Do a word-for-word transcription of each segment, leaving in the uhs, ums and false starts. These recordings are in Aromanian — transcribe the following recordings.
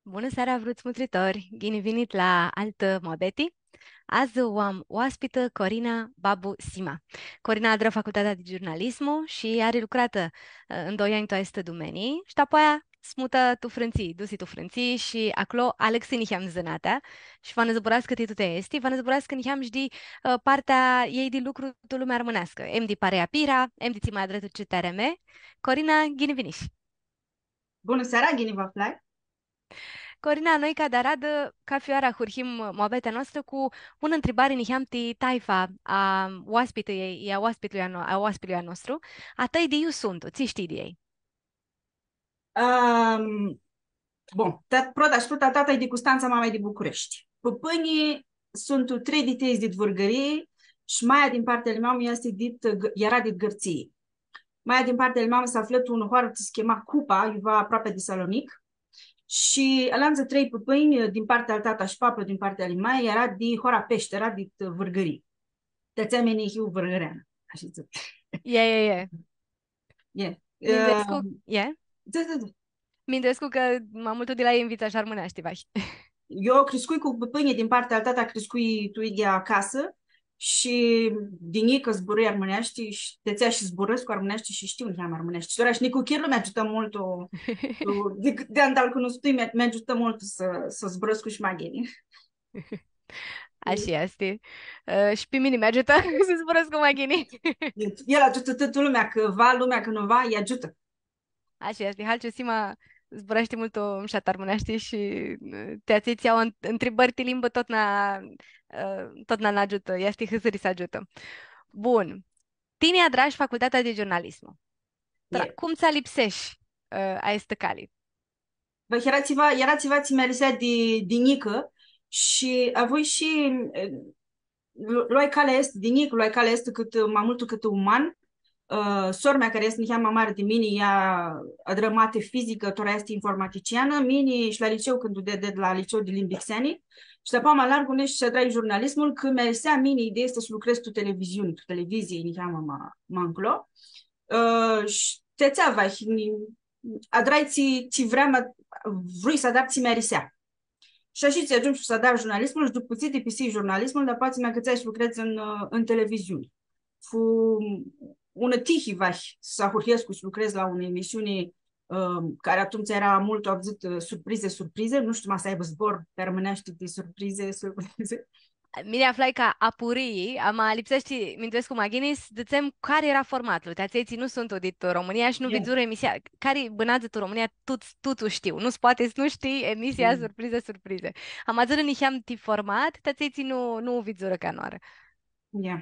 Bunã seara, vruts mutritori! Ghini vinit la altã muabeti. Adzã u am oaspitã Corina Babu Sima. Corina adrã Facultatea di Giurnalismu shi ari lucratã, ã, ndoi anj tu aestã dumenii shi dapoaia s-mutã tu Frãntsii, dusi tu Frãntsii shi aclo alãxi niheam zãnatea shi va nã zburascã ti tuti aesti, va nã zburascã niheam shi di, ã, partea ei di lucru tu lumea armãneascã, em di Parea Pira, em di tsi ma adrã tu C T R M. Corina, ghini vinish! Bunã seara, ghini vã aflai! Corina, noi ca di aradã, cafi oarã ahurhim muabetea noastrã cu unã ntribari niheam ti taifa a oaspitãljei, a oaspitlui a no-, a oaspitlui a nostru. A tãi di iu suntu, tsi shtii di elj? Ãm, bon, ta-, prota shi prota, tata e di Custantsa, mama e di Bucureshti. Pãpãnjlji suntu trei di elj dit Vãrgãrii shi maia din partea lui mamã easti dit G-, eara dit Gãrtsii. Maia din partea lui mamã s-aflã tu unã hoarã tsi s-chema Cupa, iuva aproapi di Salonic. Shi alantsã trei pãpãnj, din partea al tata shi paplu din partea lui maia, eara di hoara Peshtera, dit Vãrgãrii. Ti atsea mini hiu vãrgãreanã, ashi dzãc. E, e, e. E. Minduescu, ã, e? Da, da, da. Minduescu cã ma multu di la elj nvitsash armãneashti, vahi. Eu criscui cu pãpãnjlji din partea al tata, criscui tu idyea casã shi di njicã zburãi armãneashti shi ti atsea shi zburãscu armãneashti shi shtiu niheamã armãneashti. Shi tora shi nicuchirlu mi agiutã multu, tu, di, di anda-l cunuscui mi, mi agiutã multu s-, s-zburãscu shi ma ghini. Ashi easti. Ã, shi pi mini mi agiutã s-zburãscu ma ghini. El agiutã tutã lumea, cã va lumea, cã nu va, lj-agiutã. Ashi easti. Halciu Sima zburashti multu mushat armãneashti shi, ã, ti atselj tsi au ãn-, ntribãri ti limbã totna, ã, totna nã agiutã. Easti hãzãri s-agiutã. Bun. Tini adrash Facultatea di Giurnalismu. Tora, cum tsã alipsesh, ã, aestã cali? Bã, eara tsiva, eara tsiva tsi mi arisea di, di njicã shi avui shi, e, lo-, loai calea aestã di njicã, loai calea aestã cãtã, ma multu cãtã uman. Ã, sor-mea, cari easti niheamã ma mari di mini, ea adrã mate fizicã, tora easti informaticianã, mini shi la liceu, cãndu ded, ded la liceu di limbi xeani, shi dapoaia ma largu nesh shi adrai giurnalismul, cã mi arisea mini ideea aestã s-lucredz tu televiziuni, tu televizii, niheamã ma, ma nclo. Ã, shi ti atsea, vahi, adrai tsi, tsi vream, vrui s-adar tsi mi arisea. Shi ashi tsi agiumshu s-adar giurnalismul shi dupã tsi ti pisi giurnalismul, dapoaia tsi mi acãtsai s-lucredz tu, ã, tu televiziuni. Fu unã tihi, vahi, s-ahurhescu s-lucredz la unã emisiuni, ã, cari atumtsea eara multu avdzãtã, ã, Surprize, surprize, nu shtiu ma s-aibã zbor pi armãneashti di surprize, surprize. Mini aflai ca apurii, ama lipseashti, minduescu, ma ghini s-dzãtsem cari eara formatlu, ti atselj tsi nu suntu dit Romãnia shi nu vidzurã emisia, cari bãneadzã tu Romãnia, tuts, tuts u shtiu. Nu s-poati s-nu shtii emisia Surprize, surprize. Ama dzã-nã niheam ti format, ti atselj tsi nu, nu u vidzurã canãoarã. Ia.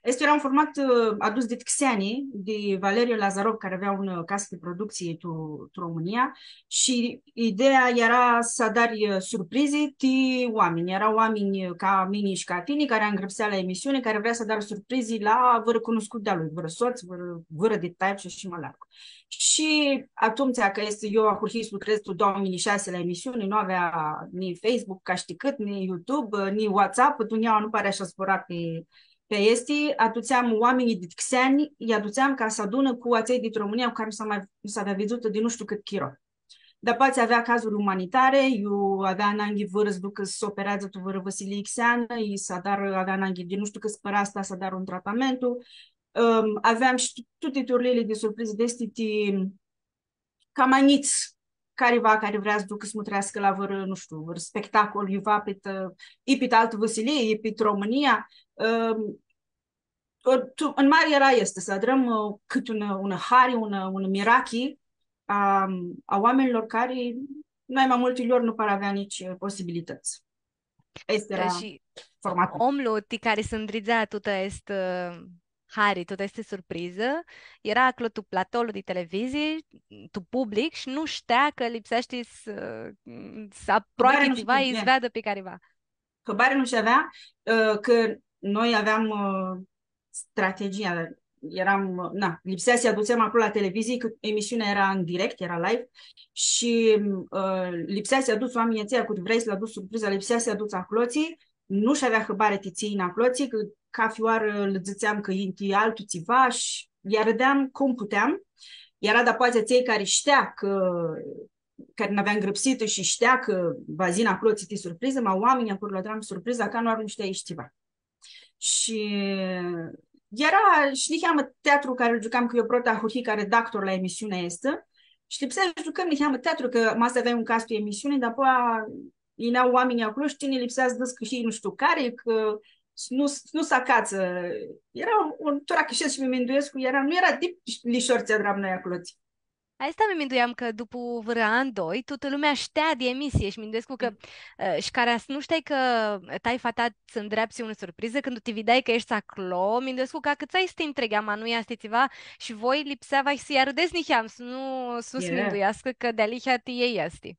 Aestu eara un format, ã, adus dit xeani, di Valeriu Lazarov, cari avea unã, ã, casã di productsii tu, tu Romãnia, shi ideea eara s-adari, ã, surprizi ti oaminj. Eara oaminj, ã, ca mini shi ca tini, cari angrãpsea la emisiuni, cari vrea s-adarã surprizi la vãrã cunuscut di-a lui, vãrã sots, vãrã, vãrã di taifã shi ma largu. Shi atumtsea, cã easti, eu ahurhii s-lucredz tu doauã njilji shasi la emisiuni, nu avea ni Facebook, ca shtii cãt, ni YouTube, ni WhatsApp, dunjaua nu pãrea shi zbura pi, pi aesti, adutseam oaminjlji dit xeani, lj-adutseam ca s-adunã cu atselj dit Romãnia cu cari nu s-a ma, nu s-avea vidzutã di nu shtiu cãt chiro. Dapoaia avea cazuri umanitari, iu avea ananghi vãrã s-ducã s-opereadzã tu vãrã vãsilii xeanã, i s-adarã, avea ananghi di nu shtiu cãts pãradz ta s-adarã un tratamentu. Ãm, aveam shi tu-, tuti turliili di surprizi di aesti ti, ca ma njits, cariva cari vrea s-ducã s-mutreascã la vãrã, nu shtiu, vãrã spectacol, iuva pit, i pit altã vãsilii, i pit Romãnia. Ãm, tu, tu, tu mari eara aestã, s-adrãm, ã, cãti unã, unã hari, unã, unã mirachi a, a oaminjlor cari, nai ma multi ori, nu para avea nitsi, ã, posibilitãts. Aestu eara formatlu. Shi omlu ti cari s-ndridzea tutã aestã, ã, hari, tutã aestã surprizã, eara aclo tu platoul di televizii, tu public shi nu shtea cã lipseashti s-, s-aproachi tsiva, i s-veadã pi cariva. Hãbari nu sh-avea, ã, cã noi aveam, ã, strategia, eram, na, lipsea s-lji adutsem aclo la televizii, cã emisiunea eara în direct, eara live, shi, ã, lipsea s-lji aduts oaminjlji atselj, cã vrei s-lã aduts surpriza, lipsea s-lji aduts aclotsi, nu sh-avea hãbari ti tsi yin aclotsi, cã cafi oarã lã dzãtseam cã yin ti altu tsiva shi lj-arãdeam cum puteam. Eara dapoaia atselj cari shtea cã cari nã avea ngrãpsitã shi shtea cã va s-yinã aclo tsi ti surprizã, ma oaminjlji a curi lã adram surpriza, ca nu ari nu shtea ici tsiva. Shi eara shi niheamã teatru cari lu giucam, cã eu prota ahurhii ca redactor la emisiunea aestã, shi lipsea s-giucãm niheamã teatru, cã ma s-aveai un caz pi emisiuni, dapoaia yinea oaminjlji aclo shi tini lipsea s-dzãts cã hii nu shtiu cari, cã s-, nu, s-, nu s-acatsã. Eara un, tora cã shed shi mi minduescu, eara, nu eara dip lishor tsi adram noi aclo. Aestã mi minduiam cã dupu vãrã an, doi, tutã lumea shtea di emisie shi minduescu cã, ã, shi cara s-, nu shteai cã taifa ta tsã ndreapsi unã surprizã, cãndu ti videai cã eshti aclo, minduescu cã acãtsai s-ti ntreghi, ama nu easti tsiva, shi voi lipsea vahi s-lji arãdets niheam, s-nu, s-nu s-minduiascã cã dealihea ti elj easti.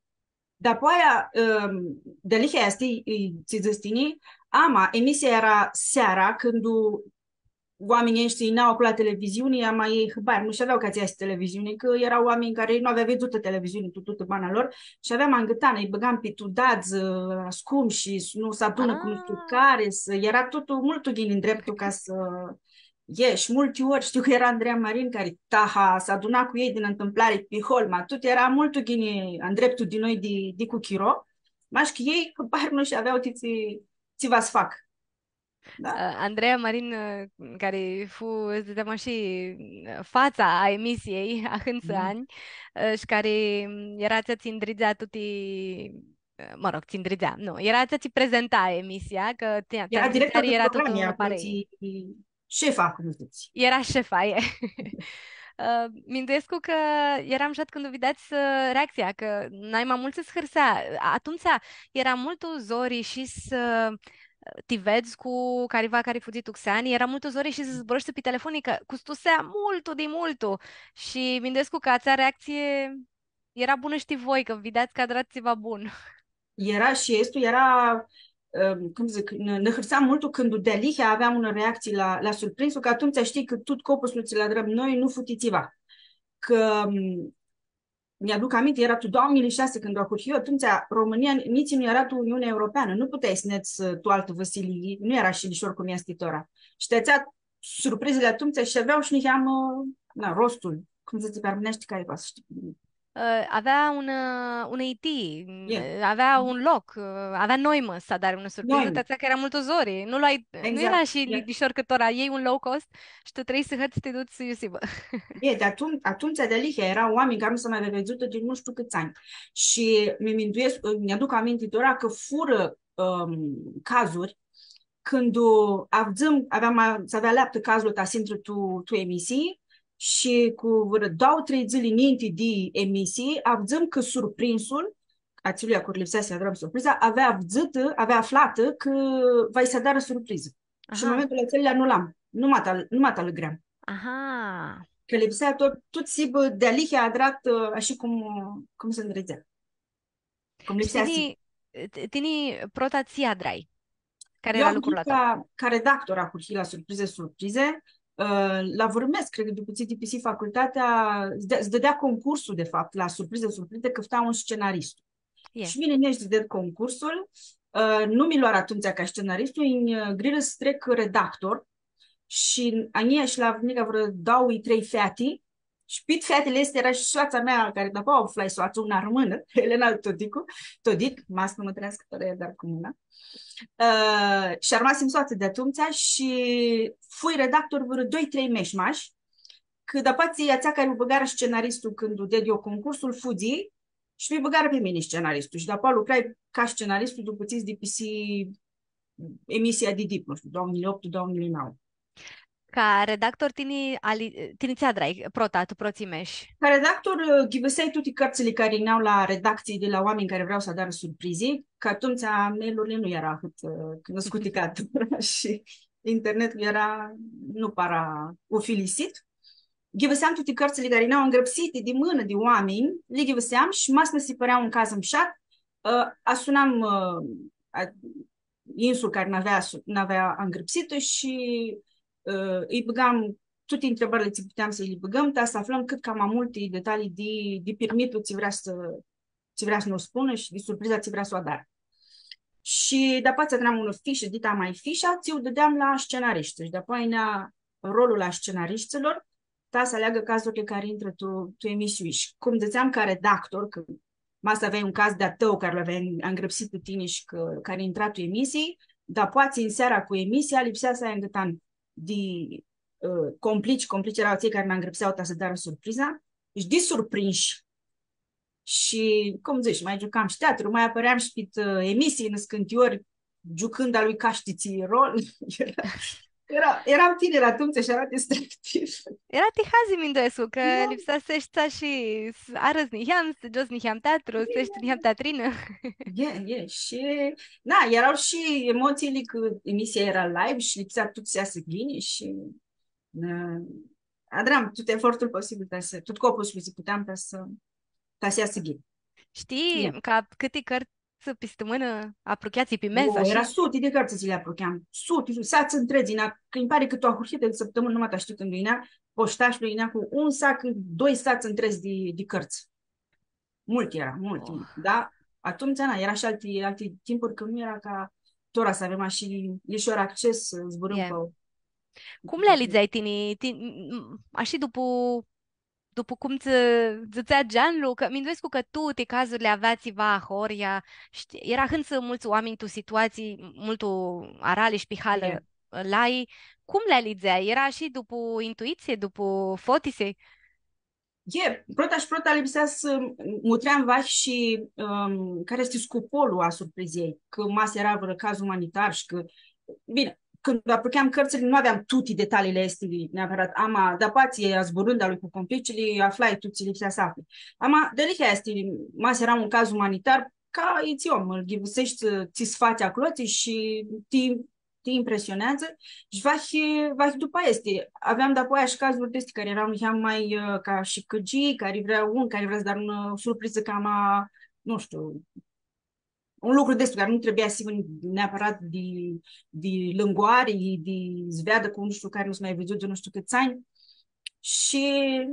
Dapoaia, ãm, dealihea easti, i, tsi dzãts tini, ama emisia eara seara, cãndu oaminjlji aeshti yinea aclo la televiziuni, ama elj hãbari nu sh-avea ca tsi easti televiziuni, cã eara oaminj cari nu avea vidzutã televiziuni tu tutã bana lor, shi aveam angãtanã, lji bãgam pi tudadz, ã, ascumshi, s-, nu s-adunã cu nu shtiu cari, s-, eara totul multu ghini ndreptu ca s-, e, shi multi ori, shtiu cã eara Andreea Marin, cari taha s-aduna cu elj din întâmplare pi hol, ma tut eara multu ghini ndreptu di noi di, di cu chiro, mash cã elj hãbari nu sh-avea ti tsi, tsi va s-facã. Da. Ã, Andreea Marin, ã, cari fu, s-dzãtsem ashi, ã, fatsa a emisiei, ahãntsã anj, ã, shi cari, m, eara atsea tsi ndridzea tuti, ã, mă rog, tsi ndridzea, nu, eara atsea tsi prezenta emisia, cã ti-, eara director di eara tutã programi, unã parei. Shefa, cum dzãts. Eara shefa, e. Ã, minduescu cã eara mushat cãndu videats, ã, reactsia, cã nai ma multsã s-hãrsea. Atumtsea eara multu zori shi s-, ti vedz cu cariva cari fudzi tu xeani, eara multu zori shi s-zburãshti pi telefon, cã custusea multu di multu. Shi minduescu cã atsea reactsie eara bunã shi ti voi, cã videats cã adrats tsiva bun. Eara shi easti, eara, ãm, cum dzãc, nã, nã hãrseam multu cãndu dealihea avea unã reactsii la, la surprinsul, cã atumtsea shtii cã tut copuslu tsi lu adrãm noi nu fu ti tsiva. Cã, ãm, nj-aduc aminti, eara tu doauã njilji shasi cãndu ahurhii, atumtsea Romãnia nitsi nu eara tu Uniunea Europeanã, nu puteai s-nedz, ã, tu altã vãsilii, nu eara shi lishor cum easti tora. Shi ti atsea surprizili atumtsea shi avea shi niheamã, na, rostul, cum dzãtsi pi armãneashti, cari poati s-shtii. Ã, avea un, ã, unã itii, ã, avea un loc, ã, avea noimã s-adari unã surprizã, ti atsea cã eara multu zori. Nu lu ai, nu eara shi li-, lishor cã tora ljei un low cost shi tu trei sãhãts ti duts iu s-hibã. E, di atum-, atumtsea dealihea eara oaminj cari nu s-avea vidzutã di nu shtiu cãts anj. Shi mi minduescu, nj-aduc aminti tora cã furã, ãm, cazuri cãndu avdzãm, aveam, a, s-avea aleaptã cazlu ta s-intrã tu, tu emisii, shi cu vãrã doauã, trei dzãli ninti di emisii, avdzãm cã surprinsul, atselui a curi lipsea s-lji adrãm surpriza, avea avdzãtã, avea aflatã cã va lji s-adarã surprizã. Shi în momentul atsel anulam, nu ma ta, nu ma ta alãgream. Aha. Cã lipsea tut, tut s-hibã dealihea adrat, ã, ashi cum, cum s-ndridzea. Cum lipsea s-hibã. Shi tini, t-, tini prota tsi adrai? Cari eara lucrul a tãu? Eu ca, ca redactor ahurhii la Surprize, Surprize, ã, la vãrã mes, cred cã dupã tsi dipisii facultatea, s-dã-, s-dãdea concursul, de fapt, la Surprize, Surprize, cãfta un scenaristu. E. Shi mini neshu s-ded concursul, ã, nu mi loarã atumtsea ca scenaristu, nj-, ã, grirã s-trec redactor shi a njia shi la nica vãrã dauã, trei feati, shi pit featili aesti eara shi soatsa mea, cari dapoaia u aflai soatsã, unã armãnã, Elena Todicu, Todic, ma s-nu mã treascã, fãrã ea, dar cu mãna. Ã, shi armasim soatsã di atumtsea shi fui redactor vãrã doi, trei mesh mash, cã dapoaia atsea cari u bãgarã scenaristu cãndu ded eu concursul, fudzi shi mi bãgarã pi mini scenaristu. Shi dapoaia lucrai ca scenaristu dupã tsi s-dipisi emisia di dip, nu shtiu, doauã njilji optu, doauã njilji nauã. Ca redactor, tini ali-, tini tsi adrai, prota, tu protslji mesh? Ca redactor, ã, ghivãseai tuti cãrtsãli cari yinea la redactsii di la oaminj cari vrea s-adarã surprizi, cã atumtsea mail-urli nu eara ahãt, ã, cunuscuti ca tora shi internetlu eara, nu para ufilisit. Ghivãseam tuti cãrtsãli cari yinea ngrãpsiti di mãnã di oaminj, li ghivãseam shi ma s-nã si pãrea un caz mushat, ã, asunam, ã, a, insul cari nã avea su-, nã avea angrãpsitã shi, ã, lji bãgam tuti ntribãrli tsi puteam s-lji bãgãm, ta s-aflãm cãt cama multi detalii di, di pirmitlu tsi vrea s-, tsi vrea s-nã spunã shi di surpriza tsi vrea s-u adarã. Shi dapoaia tsi adram unã fishã, dita ma fishã, tsi u dãdeam la scenarishti. Shi dapoaia yinea rolul a scenarishtilor, ta s-aleagã cazurli cari intrã tu, tu emisiuni. Shi cum dzãtseam ca redactor, cã ma s-aveai un caz di-a tãu cari lu aveai angrãpsit tu tini shi cã, cari intra tu emisii, dar poati tu seara cu emisia lipsea s-ai angãtan di, ã, complici, complici eara atselj cari nã angrãpsea ta s-adarã surpriza, shi di surprinshi. Shi, cum dzãts, ma giucam shi teatru, ma apãream shi pit, ã, emisii, niscãnti ori, giucãndu a lui Cashti tsi rol. Eara, eara, earam tinirã atumtsea shi eara distractiv. Eara ti hazi, minduescu, cã lipsea s-eshti shi s-arãdz niheam, s-giots niheam teatru, s-eshti niheam teatrinã. E, e, shi, na, eara shi emotsiili cã emisia eara live shi lipsea tut s-easã ghini shi, na, adram tut efortul posibil ta s-, tut copuslu tsi puteam ta s-, ta s-easã ghini. Shtii, ca cãti cãrtsã pi stãmãnã aprucheats pi mesi, ashi? Eara suti di cãrtsã tsi li aprucheam. Suti, suti, sats ntredz, yinea, cã nji pari cã tu ahurhitã di sãptãmãnã, nu ma ta shtiu cãndu yinea, poshtashlu yinea cu un sac, doi sats ntredz di, di cãrtsã. Multi eara, multi, multi. Da? Atumtsea, na, eara shi alti, alti timpuri cãndu nu eara ca tora s-avem ashi lishor acces, s-zburãm cu... Cum li alidzeai tini, ti-, m-, ashi dupu, dupu cum tsã dzãtsea geanlu, cã minduescu cã tuti cazurli avea tsiva ahoryea, shtii, eara ahãntsã multsã oaminj tu situatsii multu arali shi pi halã lai, cum li alidzeai? Eara shi dupu intuitsii, dupu fotisi? E, prota shi prota lipsea s-mutream vahi shi, ãm, cari easti scopul a surprizei, cã ma s-eara vãrã caz umanitar shi cã, bine, cãndu aprucheam cãrtsãli, nu aveam tuti detaliili aesti neapãrat, ama, dapoaia, zburãndu a lui cu complicili, aflai tut tsi lipsea s-afli. Ama, dealihea easti, ma s-eara un caz umanitar, ca itsi om, ãl ghivãseshti, tsi s-fatsi aclotsi shi ti ti impresioneadzã shi vahi, vahi dupã aesti. Aveam dapoaia shi cazuri di aesti cari eara niheam ma, ã, ca shicãgii, cari vrea un, cari vrea s-da unã, ã, surprizã cama, nu shtiu, un lucru di aestu cari nu trebuia s-hibã neapãrat di, di lãngoari, di s-veadã cu nu shtiu cari nu s-ma vidzu di nu shtiu cãts anj. Shi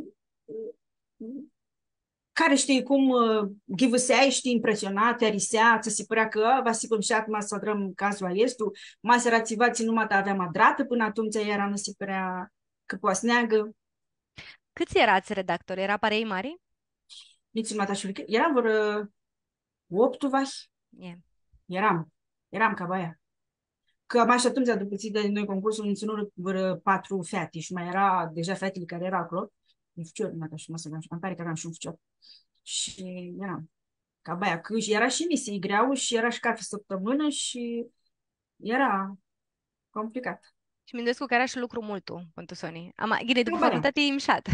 cari shtii cum, ã, ghivãseai, shtii, impresionat, ti arisea, tsã si pãrea cã, ã, va s-hibã mushat ma s-adrãm cazlu aestu, ma s-eara tsiva tsi nu ma ta aveam adratã pãnã atumtsea, iara nã si pãrea cã poati s-neagã. Cãts earats redactori? Eara parei mari? Nitsi nu ma ta shtiu, eara vãrã optu vahi. E. Earam, earam ca baia. Cã mash atumtsea, dupã tsi di noi concursul, nã tsãnurã vãrã patru feati shi ma eara deja featili cari eara aclo. Un ficior, nu ma ta shtiu, ma s-aveam, nji pari cã aveam shi un ficior. Shi earam ca baia, cã shi eara shi emisii greu shi eara shi cathi sãptãmãnã shi eara complicat. Shi minduescu cã eara shi lucru multu, pãn tu soni. Ama, ghini, dupã facultati e mushat.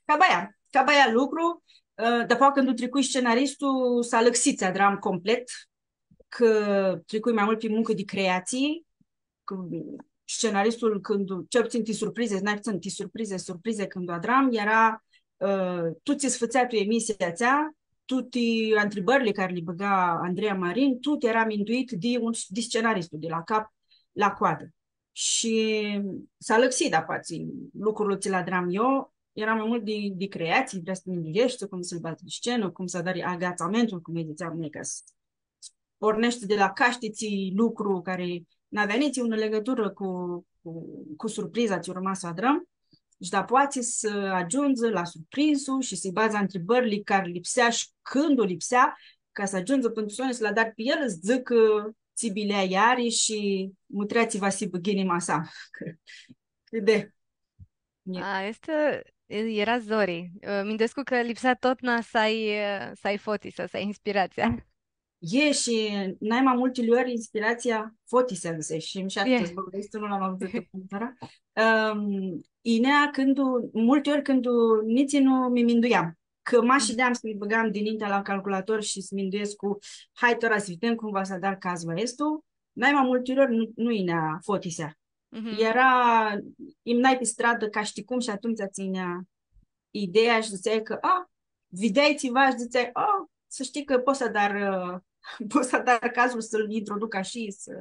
Ca baia, ca baia lucru, ã, dapoaia cãndu tricui scenaristu, s-alãxi tsi adram complet, cã tricui ma multu pi muncã di creatsii, cã scenaristul, cãndu, cel puțin ti surprize, nai puțin, ti surprize, surprize, cãndu adram, eara, ã, tut tsi s-fãtsea tu emisia atsea, tuti ntribãrli cari li bãga Andreea Marin, tut eara minduit di un, di scenaristul, di la cap la coadã. Shi s-alãxi, dapoaia, lucrul tsi lu adram eu, eara ma multu di, di creatsii, vrea s-ti mindueshti cum s-badz pi scenã, cum s-adari agatsamentul, cum lji dzãtseam noi, ca s-, porneshti di la cashti tsi lucru cari n-avea nitsi unã ligãturã cu, cu, cu surpriza tsi urma s-u adrãm, shi dapoaia s-agiundzi la surprinsul shi s-lji badz ntribãrli cari lipsea shi cãndu lipsea, ca s-agiundzi pãn tu soni s-lu adari pi el, s-dzãcã tsi bilea ari shi mutrea tsi va s-hibã ghini ma s-am. Cã, cã di. E. A, aestã, e, eara zori. Ã, minduescu cã lipsea totna s-ai, ã, s-ai fotisea, s-ai inspiratsia. E, shi nai ma multi ori inspiratsia, fotisea, dzãsesh, shi mushat cã zborlu aestu nu lu am avdzãtã pãnã tora. Ãm, yinea cãndu, multi ori cãndu nitsi nu mi minduiam. Cã ma shideam s-mi bãgam dinintea la calculator shi s-minduescu, hai tora s-videm cum va s-adar cazlu aestu, nai ma multi ori nu, nu yinea fotisea. Mhm. Eara, imnai pi stradã ca shtii cum shi atumtsea tsã yinea ideea shi dzãtseai cã, a, videai tsiva shi dzãtseai, a, s-shtii cã pot s-adar, ã, pot s-adar cazlu s-lu introduc ashi, s-,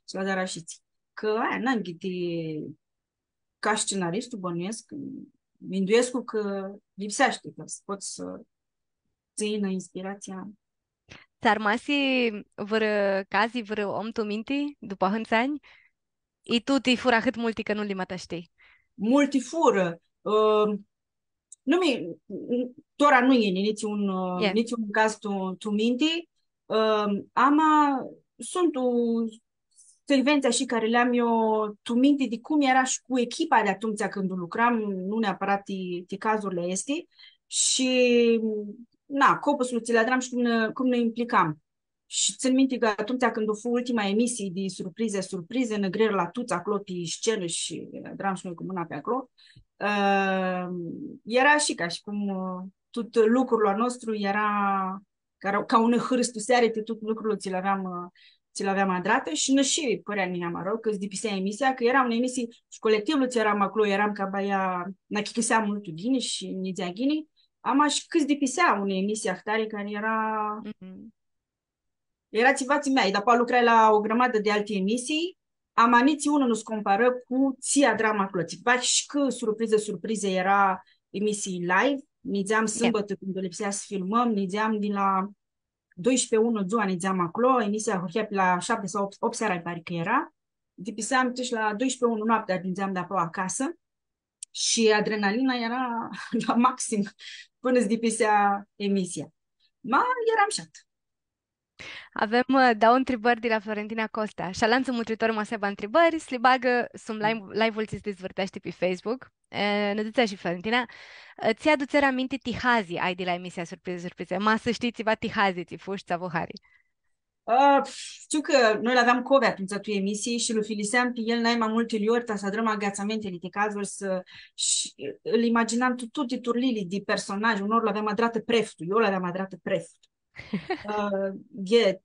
s-lu adar ashitsi. Cã, aia, nanghi ti, ca scenaristu, bănuiesc, minduescu cã lipseashti, ca s-pots s-tsãnj inspiratsia. Tsã armasi vãrã cazi, vãrã om tu minti, dupã ahãntsã anj? I tuti furã ahãt multi cã nu li ma ta shtii. Multi furã. Ã, Nu mi, tora nu yini nitsi un, ã, nitsi un caz tu, tu minti. Ã, ama suntu secventsã shi cari li am eu tu minti di cum eara shi cu echipa di atumtsea cãndu lucram, nu neapãrat ti, ti cazurli aesti. Shi, na, copuslu tsi li adram shi cum nã, cum nã implicam. Shi tsãn minti cã atumtsea cãndu fu ultima emisii di Surprize, surprize, nã grirã la tuts aclo pi scenã shi adram shi noi cu mãna pi aclo. Ã, eara shi ca shi cum, ã, tut lucrul a nostru eara ca, ca unã hãristuseari ti tut lucrul tsi l-aveam, ã, tsi l-aveam adratã shi nã shi pãrea niheamã arãu cã s-dipisea emisia, cã eara unã emisii shi colectivlu tsi eram aclo, eram ca baia, nã achicãsea multu ghini shi nã dzãtsea ghini, ama shi cã s-dipisea unã emisii ahtari cari eara Eara tsiva tsi meai, dapoaia lucrai la o grãmadã di alti emisii, ama nitsi unã nu s-comparã cu tsi adram aclo. Tsi, vahi shi cã Surprizã, surprizã eara emisii live, nidzeam sãmbãtã cãndu lipsea s-filmãm, nidzeam di la doisprezece unu dzua, nidzeam aclo, emisia ahurhea pi la shapti sau optu, optu seara, nji pari cã eara. Dipiseam tuts la doisprezece unu noaptea, ajungzeam dapoaia acasã shi adrenalina eara la maxim pãnã s-dipisea emisia. Ma eara mushat. Avem, ã, dauã ntribãri di la Florentina Costea. Shi alantsã mutritori ma s-aibã ntribãri, s-li bagã sum live-, live-ul tsi s-dizvãrteashti pi Facebook. E, nã dzãtsea shi Florentina, ã, tsi adutserã aminti ti hazi ai di la emisia Surprize, surprize. Ma s-shtii tsiva ti hazi, tsi fu shi tsã avu hari. Ã, pf, shtiu cã noi l-aveam Covi atumtsea tu emisii shi lu filiseam pi el nai ma multi ori ta s-adrãm agãtsamentili ti cazuri s-, shi lu imaginam tu tuti turliili di personaj, unãori l-aveam adratã preftul, eu l-aveam adratã preftul. Ã, e,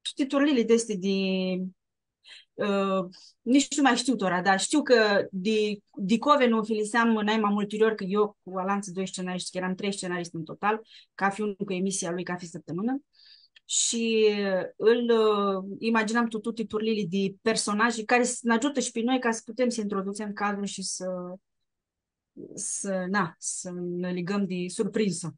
tuti turliili di aesti di, ã, nitsi nu ma shtiu tora, dar shtiu cã di, di Covi nu filiseam nai ma multi ori, cã eu cu alantsã doi scenariști, cã eram trei scenariști în total, cafi un cu emisia lui, cafi sãptãmãnã. Shi ãl, ã, imaginam tu tuti turliili di personaji cari s-, nã agiutã shi pi noi ca s-putem s-introducem cazul shi s-, s-, na, s-nã ligãm di surprizã.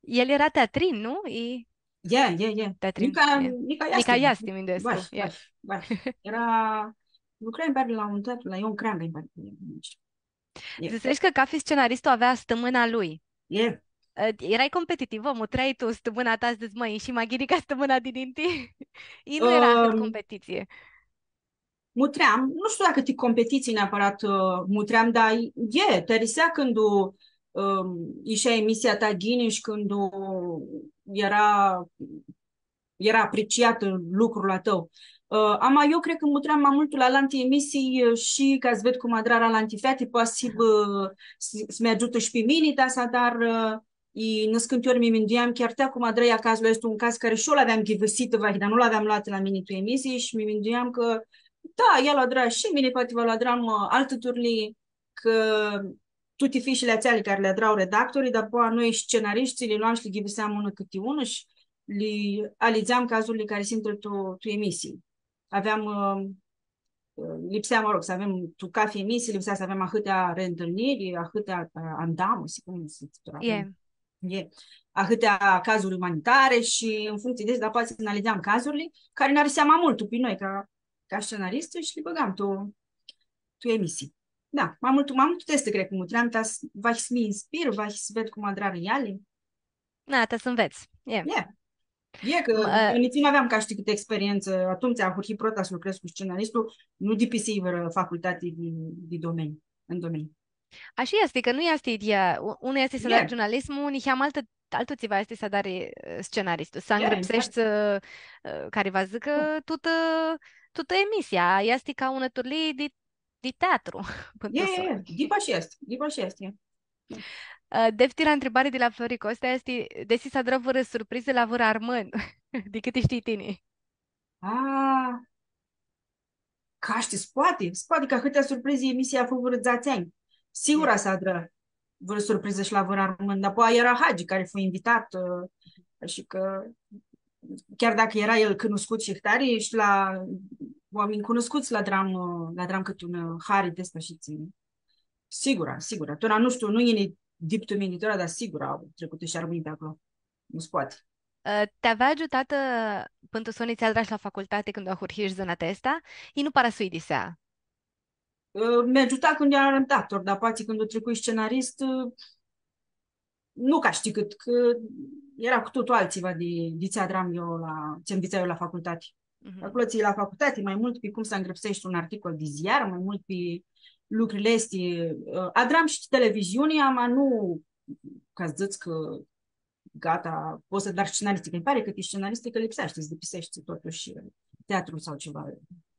El eara teatrin, nu? E, e, e. Teatrin, nica, e. Nica easti, nica easti, minduescu, bash, e. Bash, bash. Eara, lucra, nji pari, la un teatru, la Ion Creangã, nji pari. E. Dzãsesh cã cafi scenaristu avea stãmãna lui. E. E, erai competitivã, mutreai tu stãmãna ta, dzãts, mãi, shi ma ghini ca stãmãna di ninti? I nu eara ahtãri competitsii. Mutream, nu shtiu dacã ti competitsii neapãrat, ã, mutream, dar e, ti arisea cãndu, ãm, ishea emisia ta ghini shi cãndu eara, eara apreciat lucrul a tãu. Ã, ama eu cred cã mutream ma multu la alanti emisii, ã, shi ca s-ved cum adrarã alanti feati, poati s-hibã, s-, s-mi agiutã shi pi mini, ta s-adar, ã, I nãscãnti ori mi minduiam, chiar tea cum adrã ea cazlu aestu, un caz cari shi eu l-aveam ghivãsitã, vahi, dar nu l-aveam loatã la mini tu emisii shi mi minduiam cã, da, ea lu adrã shi mini poati va lu adram, ã, altã turlii, cã tuti fishili atseali cari li adra redactorlji, dapoaia noi scenarishtsã li loam shi li ghivãseam unã cãti unã shi li alidzeam cazurli cari s-intrã tu, tu emisii. Aveam, ã, lipsea, mă rog, s-avem, tu cafi emisii, lipsea s-avem ahãtea reîntâlniri, ahãtea, ã, andamusi, cum s-dzãtsi, e, ahãtea cazuri umanitare shi, în funcție de asta, poati s-analizam cazurli cari nã arisea ma multu pi noi ca, ca scenarist shi li bãgam tu, tu emisii. Da, ma multu, ma multu ti aestã cred cã mutream, ta s-, vahi s-mi inspir, vahi s-ved cum adrarã eali. Na, ta s-anvets. E. E. E cã, ã, nitsi nu aveam, ca shtii, cãtã experientsã. Atumtsea ahurhii prota s-lucredz cu scenaristul, nu dipisii vãrã facultati di, di domenii, în domenii. Ashi easti, cã nu easti idyea, u-, unã easti s-adari giurnalismul, niheamã altã, altu tsiva easti s-adari, ã, scenaristul, s-angrãpseshti, ã, ã, cari va dzãcã tutã, tutã emisia, easti ca unã turlii di di teatru, pãn tu soni. E, e, e. Ghip ashi easti, ghip ashi easti, e. Ã, deftira ntribari di la Flori Costea easti, desi s-adrã vãrã surprizã la vãrã armãn, di cãti shtii tini. A, ca shtii, s-poati, s-poati cã ahãtea surprizi emisia fu vãrã dzatsi anj. Sigura s-adrã vãrã surprizã shi la vãrã armãn, dar poati eara Hagi cari fu invitat, ã, shi cã chiar dacã eara el cunuscut shi ahtari, shi la oaminj cunuscuts l-adram, ã, l-adram cãti un, ã, hari di aestã shi tsi-, sigura, sigura. Tora nu shtiu, nu yini dip tu minti tora, dar sigura au tricutã shi armãnj pi aclo. Nu s-poati. Ã, ti avea agiutatã, ã, pãn tu soni tsi adrash la facultati cãndu ahurhish zãnatea aestã? I nu para s-u uidisea. Ã, mi agiuta cãndu earam redactor, dar poati cãndu tricui scenarist, ã, nu ca shtii cãt, cã eara cu totul altsiva di, di tsi adram eu la, tsi nvitsai eu la facultati. Mhm. Aclo tsi la facultati, ma multu pi cum s-ngrãpseshti un articol di ziar, ma multu pi lucrili aesti, ã, adram shi televiziuni, ama nu ca s-dzãts cã gata, pots s-adari scenaristicã. Nji pari cã ti scenaristicã lipseashti, s-dipiseshti totushi teatru sau tsiva,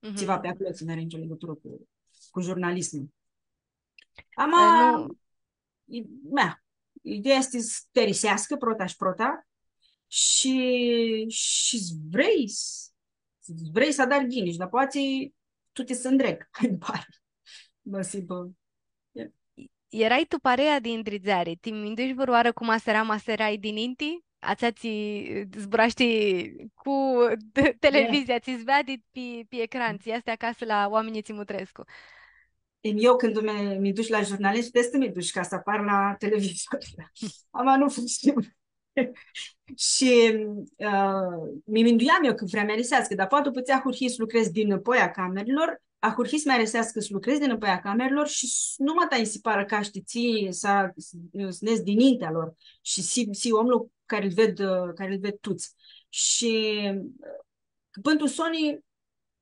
Mhm. tsiva pi aclo, tsi nu ari nicio ligãturã cu, cu jurnalismul. Ama, Ã, nu. i-, mea, ideea easti s-ti ariseascã prota shi prota shi, shi s-vrei, s-, s-vrei s-adari ghini shi dapoaia tuti s-ndreg, nji pari. Bã, si, bã. E. Earai tu parea di ndridzeari, ti minduishi vãrãoarã cum s-eara, s-earai dininti? Atsea tsi zburashti cu te-, E. televizia, tsi s-veadi pi, pi ecran, tsi easti acasã la oaminjlji tsi mutrescu. E, eu cãndu mi, mi dush la jurnalism, tsi s-mi dush ca s-apar la televizor. Ama nu functsiona. Shi, ã, mi minduiam eu cã vrea s-mi ariseascã, dar poati dupã tsi ahurhii s-lucredz dinãpoi a camerãlor, ahurhii s-mi ariseascã s-lucredz dinãpoi a camerãlor shi s-, nu ma ta nji si parã ca, shtii, tsi, s-, s-nedz dinintea lor shi s-hii, s-hii omlu cari lu ved, ã, cari lu ved tuts. Shi, ã, pãn tu soni,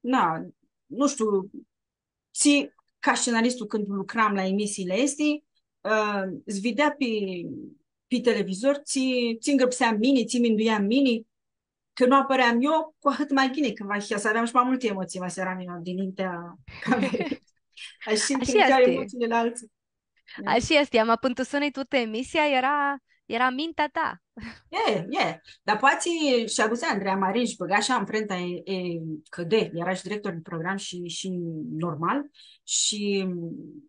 na, nu shtiu, tsi, ca scenaristu, cãndu lucram la emisiili aesti, ã, s-videa pi, pi televizor, tsi, tsi ngrãpseam mini, tsi minduiam mini, cã nu apãream eu, cu ahãt ma ghini, cã va s-aveam shi ma multi emotsii, va s-earam eu dinintea camerãljei. Ashi, ashi easti. Emotsiili la altsã. E. Ashi easti, ama pãn tu soni tutã emisia eara, eara mintea ta. E, e. Dar poati shi adutsea Andreea Marin shi bãga ashi amprenta e, e, cã di, eara shi director di program shi, shi normal. Shi, mm,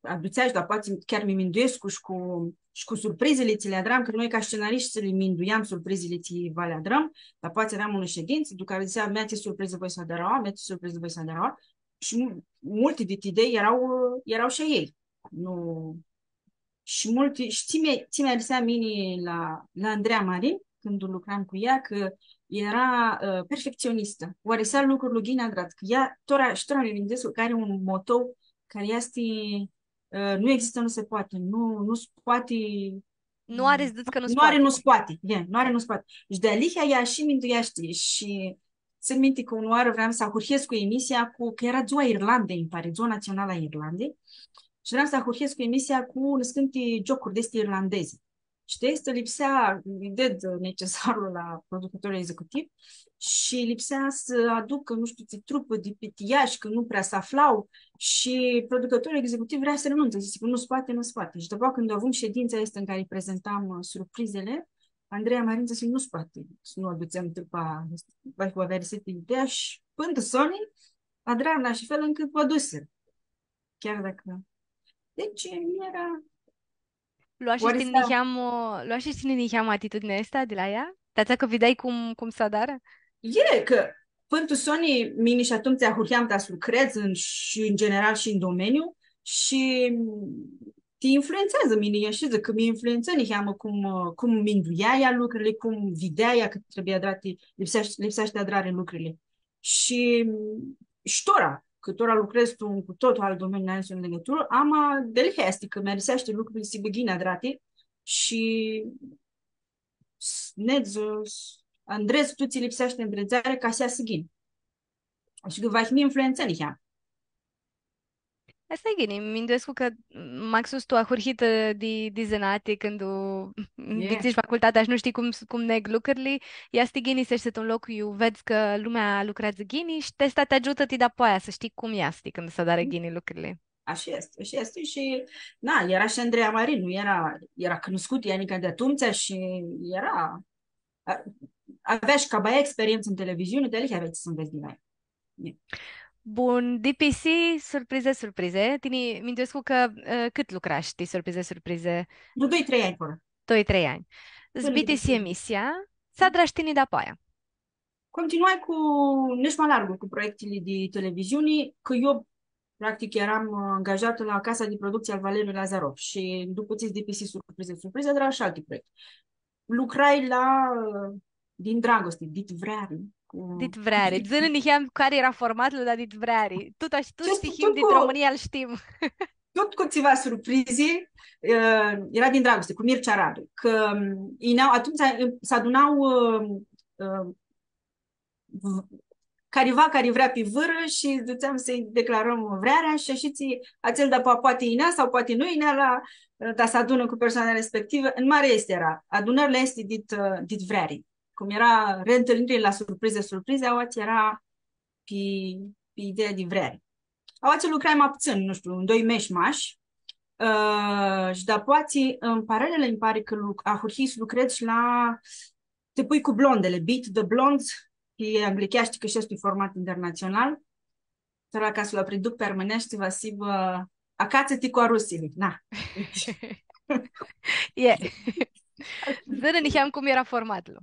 adutsea shi, dar poati chiar mi minduescu shi cu, shi cu surprizili tsi li adram, cã noi ca scenarishti li minduiam surprizili tsi va li adram, dar poati aveam unã shedintsã, dupã cari dzãtsea, mea, tsi surprizã voi s-adar aua, mea, tsi surprizã voi s-adar aua. Shi mu-, multi di idei eara, eara shi a ljei. Nu, shi multi, shi tsi mi, tsi mi arisea mini la, la Andreea Marin, cãndu lucram cu ea, cã eara, ã, perfectsionistã. U arisea lucrul ghini adrat, cã ea, tora, shi tora mi minduescu cã ari un moto cari easti, ã, nu există, nu se poate, nu, nu se poate, Nu ari s-dzãts cã nu nu ari, poati. Nu se poate, e, nu ari, nu se poate. Shi dealihea ea shi mindueashti shi tsãn minti cã unã oarã vream s-ahurhescu emisia cu, cã eara Dzua Irlandei, nji pari, Dzua Natsionalã a Irlandei. Shi vream s-ahurhescu emisia cu nãscãnti giocuri di aesti irlandezi. Shi ti aestã lipsea, lji ded necesarlu la producãtorlu executiv shi lipsea s-aducã, nu shtiu, tsi trupã di piti Iashi, cã nu prea s-afla. Shi producãtorlu executiv vrea s-renuntsã, dzãtsi cã nu s-poati, nu s-poati. Shi dupã, cãndu avum shedintsa aestã tu cari prezentam, ã, surprizili, Andreea Marin dzãsi, nu s-poati s-nu adutsem trupa, va, va avea resetã ideea shi pãn tu soni, adrarã tu ashi fel ncãt u adusirã. Chiar dacã. Deci, eara... Loashi shi tini niheamã, loashi shi tini niheamã atitudinea aestã di la ea? Ti atsea cã videai cum, cum s-adarã? E, cã pãn tu soni, mini shi atumtsea ahurheam ta s-lucredz în, shi în general shi în domeniu shi ti influentseadzã, mini, e, shi dzãc cã mi influentsã niheamã cum, cum minduea ea lucrili, cum videa ea cã trebuie adrati, lipseashti, lipseashti adrari lucrili. Shi, shi tora, cã tora lucredz tu un cu totul alt domeniu, n-ari nicio ligãturã, ama dealihea easti cã mi ariseashti lucrili s-hibã ghini adrati shi s-, nedz, s-, andredz tut tsi lipseashti ndridzeari ca s-easã ghini. Shi cã va hii influentsã niheamã. Aestã e ghini, minduescu cã, maxus tu ahurhitã di, di zãnati, cãndu, e, nvitsãsh facultatea shi nu shtii cum s-, cum neg lucrili, easti ghini s-eshti tu un loc iu vedz cã lumea lucreadzã ghini shi ti aestã ti agiutã ti dapoaia s-shtii cum easti cãndu s-adarã, mm, ghini lucrili. Ashi easti, ashi easti shi, na, eara shi Andreea Marin, nu eara, eara cunuscutã ea nica di atumtsea shi eara, a-, avea shi cama experientsã tu televiziuni, dealihea aveai tsi s-nvets di la ea. Bun, D P C, surprize, surprize. Tini, minduescu cã, ã, cãt lucrash ti surprize, surprize? Di doi, trei anj, tora. Doi, trei anj. Pãnã s-biti emisia, s-adrash tini dapoaia? Continuai cu, nish ma largu, cu proiectili di televiziuni, cã eu, practic, eram, ã, angajatã la casa di producție al Valeriu Lazarov shi dupã tsi D P C, surprize, surprize, adra shi alti proiecti. Lucrai la, ã, Din dragoste, Dit vreari, cu... Dit vreari. Dzã-nã niheam cari eara formatlu, dar Dit vreari. Tut ashi, tut stihim dit Romãnia lu shtim. Tut cu tsiva surprizi, ã, eara din dragosti, cu Mircea Radu, cã, ãm, yinea, atumtsea, ãm, s-aduna, ãm, ãm, v-, cariva cari vrea pi vãrã shi dutsem s-lji declarãm vrearea shi ashitsi, atsel dapoaia poati yinea sau poati nu yinea la, ã, ta s-adunã cu persoana respectivã. În mare aestã eara. Adunãrli aesti dit, ã, dit vreari. Cum eara reîntâlniri la surprize, surprize, aoatsi eara pi, pi ideea di vreari. Aoatsi lucrai ma putsãn, nu shtiu, un doi mesh mash, ã, shi dapoaia, în paralel, nji pari cã lu-, ahurhii s-lucredz shi la Te pui cu blondele, Beat the Blondes, pi anglicheashti, cã shi easti un format internatsional. Tora ca s-lu apriduc pi armãneashti, va s-hibã Acatsã-ti cu arusili. Na. E. Dzã-nã niheam cum eara formatlu.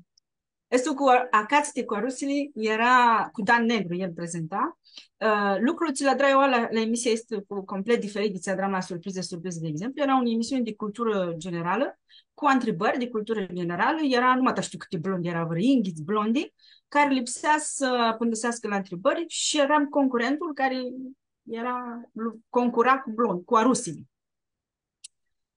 Aestu cu Acatsã-ti cu arusili eara cu Dan Negru, el prezenta. Ã, lucrul tsi lu adrai aoa la, la emisia easti cu complet diferit di tsi adram la Surprize, Surprize, de exemplu. Eara unã emisiuni di culturã generalã, cu ntribãri di culturã generalã. Eara, nu ma shtiu cãti blondi eara, vãrã yinghits blondi, cari lipsea s-apãndãseascã la ntribãri shi eram concurentul cari eara, lu-, concura cu blond, cu arusili.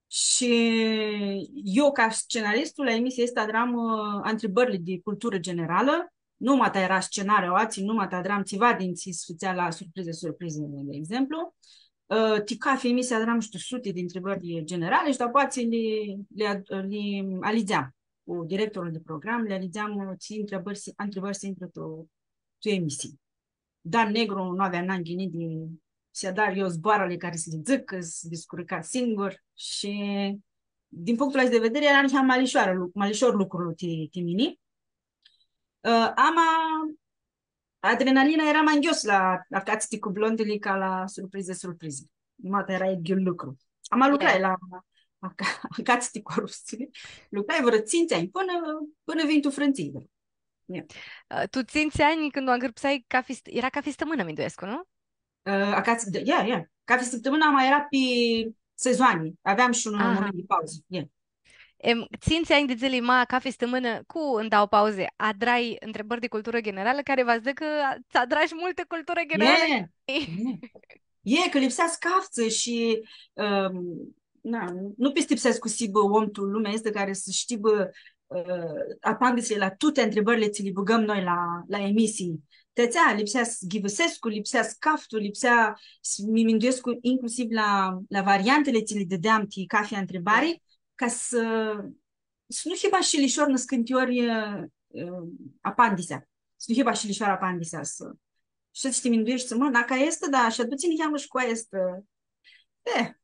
Shi eu, ca scenaristul, la emisia aestã adram, ã, ntribãrli di culturã generalã, nu ma ta eara scenariu, aoatsi nu ma ta adram tsiva di tsi s-fãtsea la Surprize, Surprize, de exemplu. Ã, ti cafi emisia adram, nu shtiu, suti di ntribãri generali shi dapoaia li, li ad-, li alidzeam cu directorlu di program, li alidzeam, ã, tsi ntribãri s-, ntribãri s-intrã tu, tu emisii. Dan Negru nu avea ananghi nitsi di s-lji adar eu zboarãli cari s-li dzãcã, s-discurca singur shi, din punctul ăsta de vedere, eara niheam ma lishoarã lu-, ma lishor lucrul ti, ti mini. Ã, ama adrenalina eara ma nghios la, la Acatsã-ti cu blondili ca la Surprize, Surprize. Mata eara idyiul lucru. Ama lucrai la, la Acatsã-ti cu arusili. Lucrai vãrã tsintsi anj, pãnã, pãnã vinj tu Frãntsii. Ia. Ã, tu tsintsi anj, cãndu u angrãpseai, cafi st-, eara cafi stãmãnã, minduescu, nu? Ã, acatsã, da, ia, ia. Cafi stãmãnã, ama eara pi sezoani. Aveam shi un, aha, moment di pauzã. Ia. Em, tsintsi anj di dzãli, ma, cafi stãmãnã, cu ndauã pauzi, adrai ntribãri di culturã generalã, cari va s-dzãcã cã tsi adrash multã culturã generalã. Ia, ia. E, cã lipsea s-caftsã shi, ãm, na, nu pistipsescu s-hibã om tu lumea aestã cari s-shtibã, ã, apandisili la tuti ntribãrli tsi li bãgãm noi la, la emisii. Ti atsea lipsea s-ghivãsescu, lipsea s-caftu, lipsea s-mi minduescu inclusiv la, la variantili tsi li dãdeam ti cafi ntribari, ca s-, s-nu hibã shi lishor nãscãntiori, ã, ã, apandisea. S-nu hibã shi lishor apandisea, s-, shi ti mindueshti, mã, daca easti, da, shi adutsi niheamã shi cu aestã. E,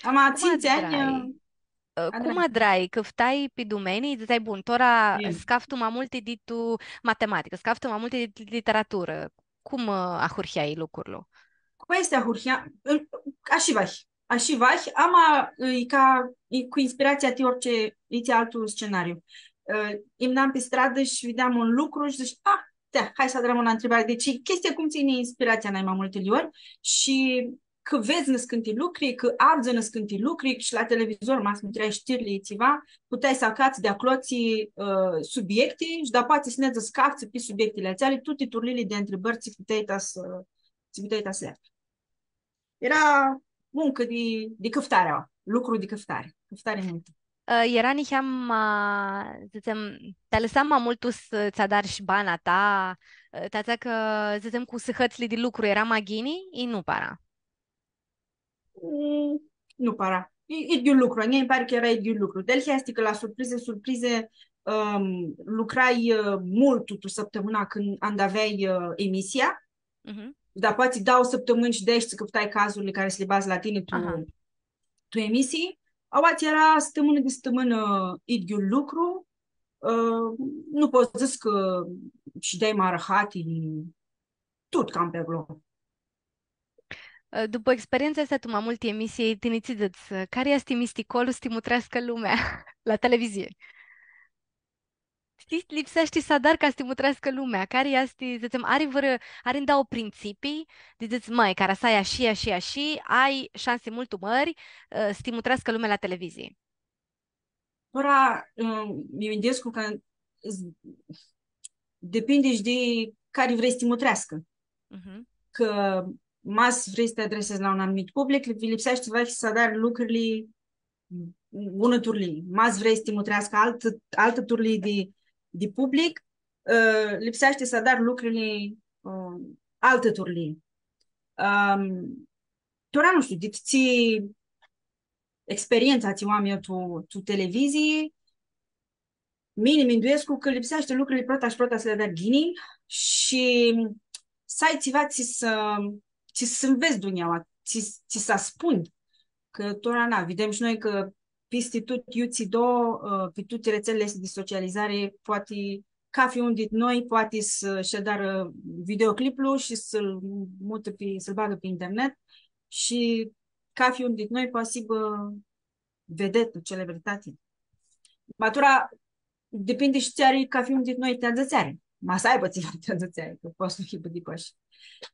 ama tsintsi anj, ã, ã, cum adrai? Cum adrai? Cãftai pi dumenii, dzãtseai, bun, tora s-caftu ma multi di tu matematicã, s-caftu ma multi di literaturã. Cum, ã, ahurheai lucrul? Cu aestã ahurhea, ã, ashi vahi. Ashi vahi, ama, ã, e ca, e cu inspiratsia ti orice, itsi altu scenariu. Ã, imnam pi stradã shi videam un lucru shi dzãsh, „Ah, da, hai s-adrãm unã ntribari.” Deci, chestia cum tsãni inspiratsia nai ma multili ori shi cã vedz nãscãnti lucri, cã avdzã nãscãnti lucri, shi la televizor, ma s-mutreai shtirli, tsiva, puteai s-acats di aclotsi, ã, subiecti shi dapoaia s-nedz s-caftsã pi subiectili atseali, tuti turliili di ntribãri tsi puteai ta s-, tsi puteai ta s-li afli. Eara muncã di, di cãftari, lucru di cãftari, cãftari multã. Ã, eara niheam, ã, dzãtsem, ti alãsa ma multu s-tsã adari shi bana ta, ã, ti atsea cã, dzãtsem, cu sãhãtsli di lucru eara ma ghini, i nu para? Mm, nu para. E, e idyiul lucru, a njia nji pari cã eara idyiul lucru. Dealihea easti cã la Surprize, Surprize, ãm, lucrai, ã, multu tu sãptãmãna cãndu, anda aveai, ã, emisia. Mhm. Dapoaia dauã sãptãmãni shi di aoatsi cãftai cazurli cari s-li badz la tini tu, aha, tu emisii. Aoatsi eara stãmãnã di stãmãnã idyiul lucru. Ã, nu pot s-dzãc cã shideai ma arãhati, tut cam pi aclo. Ã, dupã experientsa aestã tu ma multi emisii, tini tsi dzãts, ã, cari easti misticolu s-ti mutreascã lumea la televizii? Tsi lipseashti s-adari ca s-ti mutreascã lumea? Cari easti, dzãtsem, ari vãrã, ari ndauã printsipii, di dzãts, mãi, cara s-ai ashi, ashi, ashi, ai shansi multu mãri, ã, s-ti mutreascã lumea la televizii? Tora, ãm, mi minduescu cã z-, depindi shi di cari vrei s-ti mutreascã. Mhm. Cã ma s-vrei s-ti adresezi la un anumit public, li-, lipseashti s-adari lucrurli unã turlii. Ma s-vrei s-ti mutreascã altã, altã turlii di, di public, ã, lipseashti s-adari lucrurli, ã, altã turlii. Ãm, tora, nu shtiu, dit tsi experientsã atselj oaminj tu, tu televizii, mini minduescu cã lipseashti lucrurli prota shi prota s-li adari ghini shi s-ai tsiva tsi s-, tsi s-nvets dunjaua, tsi, tsi s-aspunj. Cã tora, na, videm shi noi cã pisti tut, iutsido, ã, pi tuti retselili aesti di socializari, poati cafi un dit noi poati s-, sh-adarã videocliplu shi s-lu mutã pi, s-lu bagã pi internet shi cafi un dit noi poati s-hibã vedetã, celebritati. Ma tora, dipindi shi tsi ari cafi un dit noi ti adzãtseari. Ma s-aibã tsiva ti adzãtseari, cã poati s-nu hibã di pash.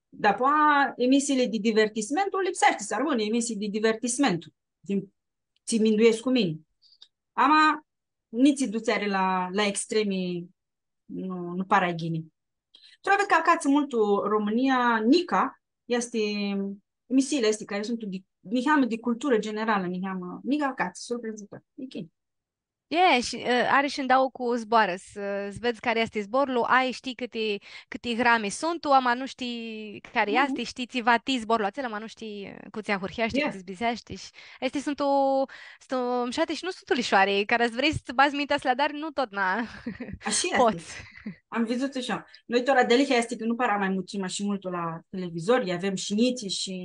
Dar poa emisiili di divertismentu, lipseashti s-armãnã emisii di divertismentu, din tsi minduescu mini. Ama, nitsi dutseari la, la extremi nu, nu para ghini. Tu avem cã acatsã multu Romãnia, nica, easti, emisiili aesti cari suntu di, niheamã di culturã generalã, niheamã, nica acatsã, surprinzãtor. E ok. E, shi, ã, ari shi ndauã cu zboarã, s-, s-vedz cari easti zborlu, ai, shtii cãti, cãti grami suntu, ama nu shtii cari easti, shtii tsiva ti zborlu atsel, ama nu shtii, ã, cu tsi ahurheashti, cu tsi s-bizeashti shi aesti suntu, suntu mshati shi nu suntu lishoari, cara s-vrei s-badz mintea s-li adari, nu totna pots. Ashi easti. Am vidzutã shi eu. Noi tora dealihea easti cã nu para ma mutrim ashi multu la televizor, lj-avem shi njitslji shi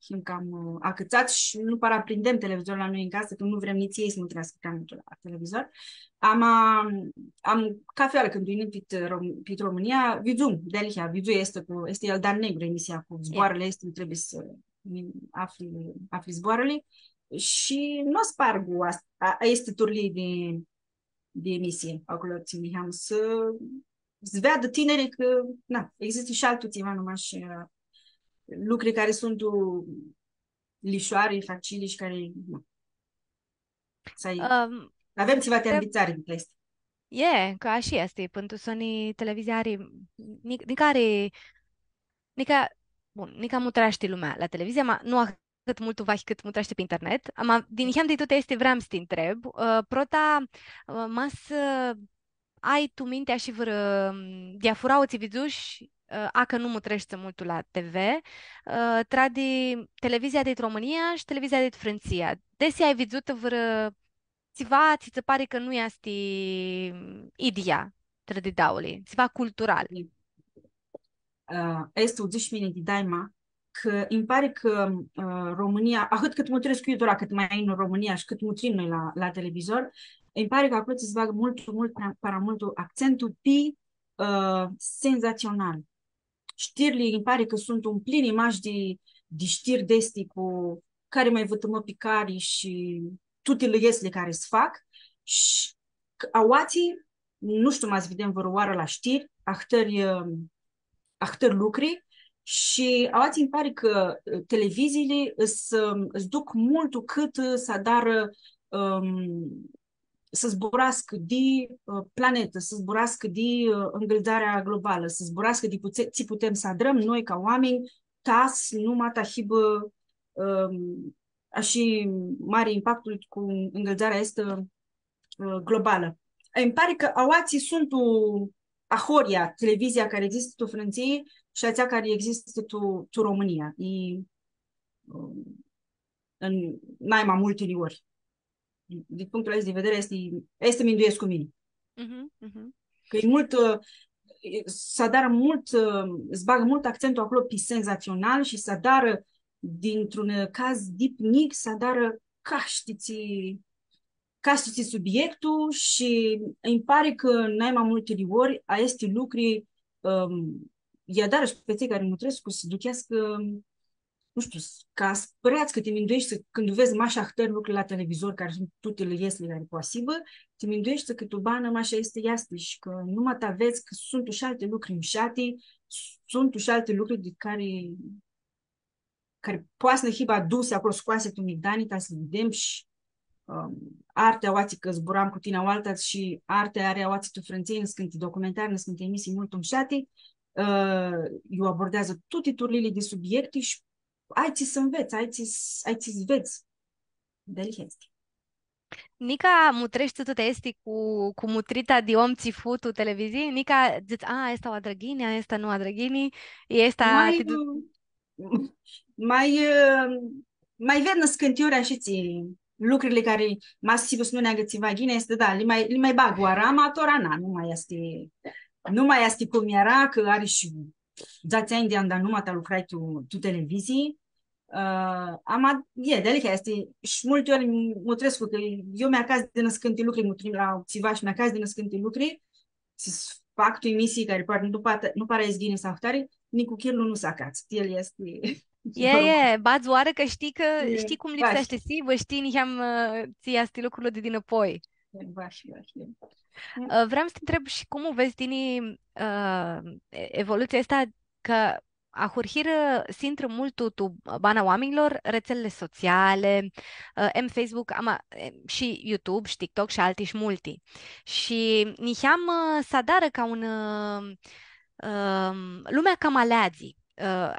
him cam, ã, acãtsats shi nu para prindem televizor la noi tu casã, cã nu vrem nitsi elj s-mutreascã cam multu la televizor. Ama, am, cafi oarã cãndu yinim pit Rom-, pit Romãnia, vidzum, dealihea, vidzui, easti cu, easti el Dan Negru, emisia cu zboarãli, easti, trebuie s-afli, afli zboarãli. Shi nu s-pargu as-, a, aesti turlii di, di emisii, aclo tsi niheam s-, s-veadã tinirlji cã, na, existã shi altu tsiva, nu mash, ã, lucri cari suntu, ã, lishoari, facili shi cari, na. S-ai, ãm, avem tsiva ti te- anvitsari di chestii. E, cã ashi easti, pãn tu soni televizia ari, ni-, nica ari, nica, bun, nica mutreashti lumea la televizia, ma nu ahãt multu vahi cãt mutreashti pi internet. Ama, di niheam di tuti aesti vream s-ti ntreb, ã, prota, ã, ma s-, ã, ai tu minti shi vãrã, ãm, diafurauã tsi vidzushi, ã, a cã nu mutreshti multu la T V, ã, tra di televizia dit Romãnia shi televizia dit Frãntsia. Desi ai vidzutã vãrã tsiva tsi tsã pari cã nu easti, ãm, idyea tra di dauli, tsiva cultural? Ã, aestã u dzãsh mini di daima, cã nji pari cã, ã, Romãnia, ahãt cãt mutrescu eu tora, cãt ma yin tu Romãnia shi cãt mutrim noi la, la televizor, nji pari cã aclo tsi s-bagã multu, multu, para multu actsentul pi, ã, senzatsional. Shtirli, nji pari cã suntu umplini mash di, di shtiri di aesti cu cari ma vãtãmã pi cari shi tuti lãetsli cari s-fac. Shi aoatsi, nu shtiu, ma s-videm vãrãoarã la shtiri, ahtãri, ãm, ahtãri lucri. Shi aoatsi nji pari cã, ã, televiziili s-, ãm, s-duc multu cãtã, ã, s-adarã, ãm, s-zburascã di, ã, planetã, s-zburascã di, ã, ngãldzarea globalã, s-zburascã di pute-, tsi putem s-adrãm noi ca oaminj, ta s-, nu ma ta hibã, ãm, ashi mari impactul cu ngãldzarea aestã, ã, globalã. Nji pari cã aoatsi suntu ahoryea televizia cari existã tu Frãntsii shi atsea cari existã tu, tu Romãnia. E, ãm, tu nai ma multili ori. Din punctul aestu di vedere, easti, easti minduescu mini. Mhm, mhm. Cã e multu, ã, e, s-adarã multu, ã, s-bagã multu actsentul aclo pi senzatsional shi s-adarã, dintr-un, ã, caz dip njic, s-adarã ca shtii tsi, ca shtii tsi subiectul shi nji pari cã nai ma multili ori aesti lucri, ãm, lj-adarã shi pi atselj cari mutrescu s-ducheascã, nu shtiu, s-, ca s-pãreats cã ti mindueshti cãndu vedz mash ahtãri lucri la televizor, cari suntu tuti lãetsli cari poati s-hibã, ti mindueshti cã tu banã mash aestã easti shi cã nu ma ta vedz cã suntu shi alti lucri mshati, suntu shi alti lucri di cari, cari poati s-nã hibã adusi aclo, scoasi tu migdani, ta s-li videm shi, ãm, arti aoatsi cã zburam cu tini aoaltadz shi arti ari aoatsi tu Frãntsii, nãscãnti documentari, nãscãnti emisii multu mshati, ã, iu abordeadzã tuti turliili di subiecti shi ai tsi s-nvets, ai tsi s-, ai tsi s-vedz. Dealihea easti. Nica mutreshti tuti aesti cu, cu mutrita di om tsi fu tu televizii? Nica dzãts, a, aestã u adrã ghini, aestã nu u adrã ghini, e aestã... Ma, ti du- ma, ã, ma ved nãscãntiori ashitsi lucrili cari ma s-hibã s-nu neagã tsiva ghini, easti, da, li ma, li ma bag oarã, ama tora, na, nu ma easti, nu ma easti cum eara, cã ari shi dzatsi anj di anda numata lucrai tu, tu televizii. Ã, ama, e, dealihea easti, shi multi ori mutrescu, cã eu mi-acats di nãscãnti lucri, mutrim la tsiva shi mi-acats di nãscãnti lucri, s-, s-fac tu emisii cari poati nu pa-, nu para s-ghini s-ahtari, nicuchirlu nu s-acats. El easti... E, e, badz oarã cã shtii cã, e, shtii cum lipseashti s-hibã, shtii niheam, ã, tsi easti lucrul di dinãpoi. Bash, bash, e. Ã, vream s-ti ntreb shi cum u vedz tini, ã, e-, evolutsia aestã, cã ahurhirã s-intrã multu tu bana oaminjlor, retselili sociali, ã, em Facebook, ama, em, shi YouTube, shi TikTok, shi alti, shi multi. Shi niheam, ã, s-adarã ca un, ã, ãm, lumea cama aleadzi. Ã,